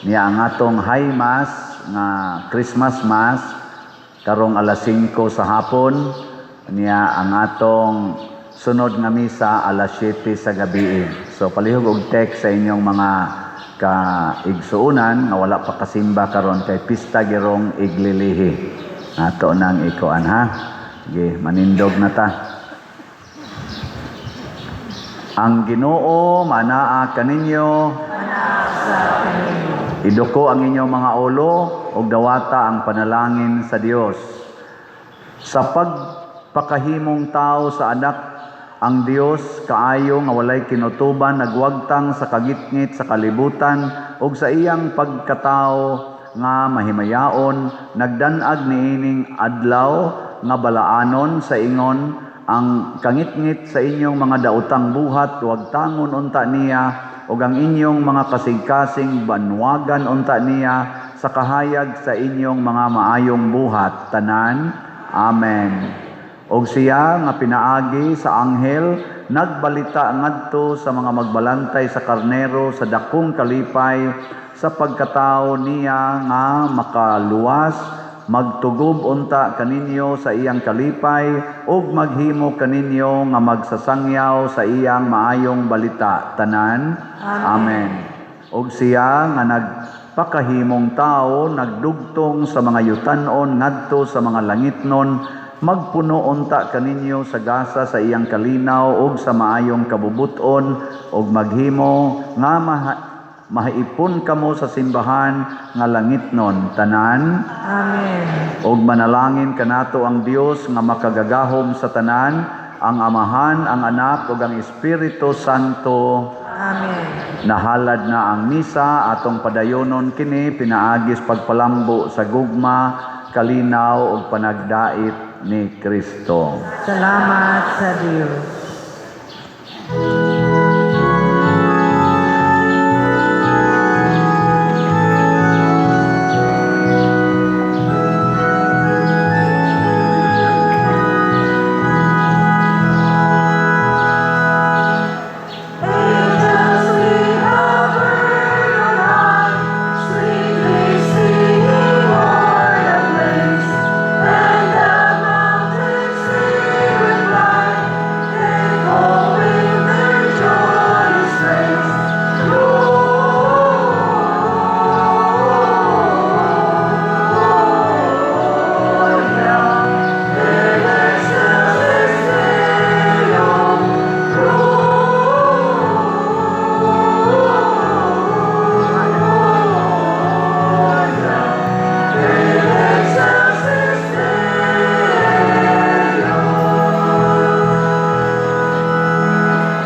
Nya ang atong high mass nga Christmas Mass karong alas 5 sa hapon. Nya ang atong sunod nga misa alas 7 sa gabi. So palihog og text sa inyong mga kaigsuonan nga wala pa kasimba karon kay pista girong iglilihi. Ato nang ikuan ha. Sige, manindog na ta. Ang Ginoo manaa kaninyo. Iduko ang inyong mga ulo ug dawata ang panalangin sa Dios. Sa pagpakahimong tao sa anak, ang Dios kaayo nga walay kinutuban nagwagtang sa kagitngit sa kalibutan ug sa iyang pagkatao nga mahimayaon nagdan-ag niining adlaw nga balaanon sa ingon ang kangitngit sa inyong mga daotang buhat wagtangon unta niya ug ang inyong mga kasing-kasing banwagan unta niya sa kahayag sa inyong mga maayong buhat tanan. Amen. Og siya nga pinaagi sa anghel nagbalita ngadto sa mga magbalantay sa karnero sa dakong kalipay sa pagkatao niya nga makaluwas, magtugob unta kaninyo sa iyang kalipay ug maghimo kaninyo nga magsasangyaw sa iyang maayong balita tanan. Amen. Og siya nga nagpakahimong tao nagdugtong sa mga yutanon ngadto sa mga langitnon, magpuno unta kaninyo sa gasa sa iyang kalinaw ug sa maayong kabubuton ug maghimo nga mahaipon kamo sa simbahan nga langitnon tanan. Amen. Ug manalangin kanato ang Dios nga makagagahom sa tanan, ang Amahan, ang Anak ug ang Espiritu Santo. Amen. Nahalad na ang misa, atong padayonon kini pinaagis pagpalambo sa gugma, kalinaw ug panagdait ni Kristo. Salamat sa Dios.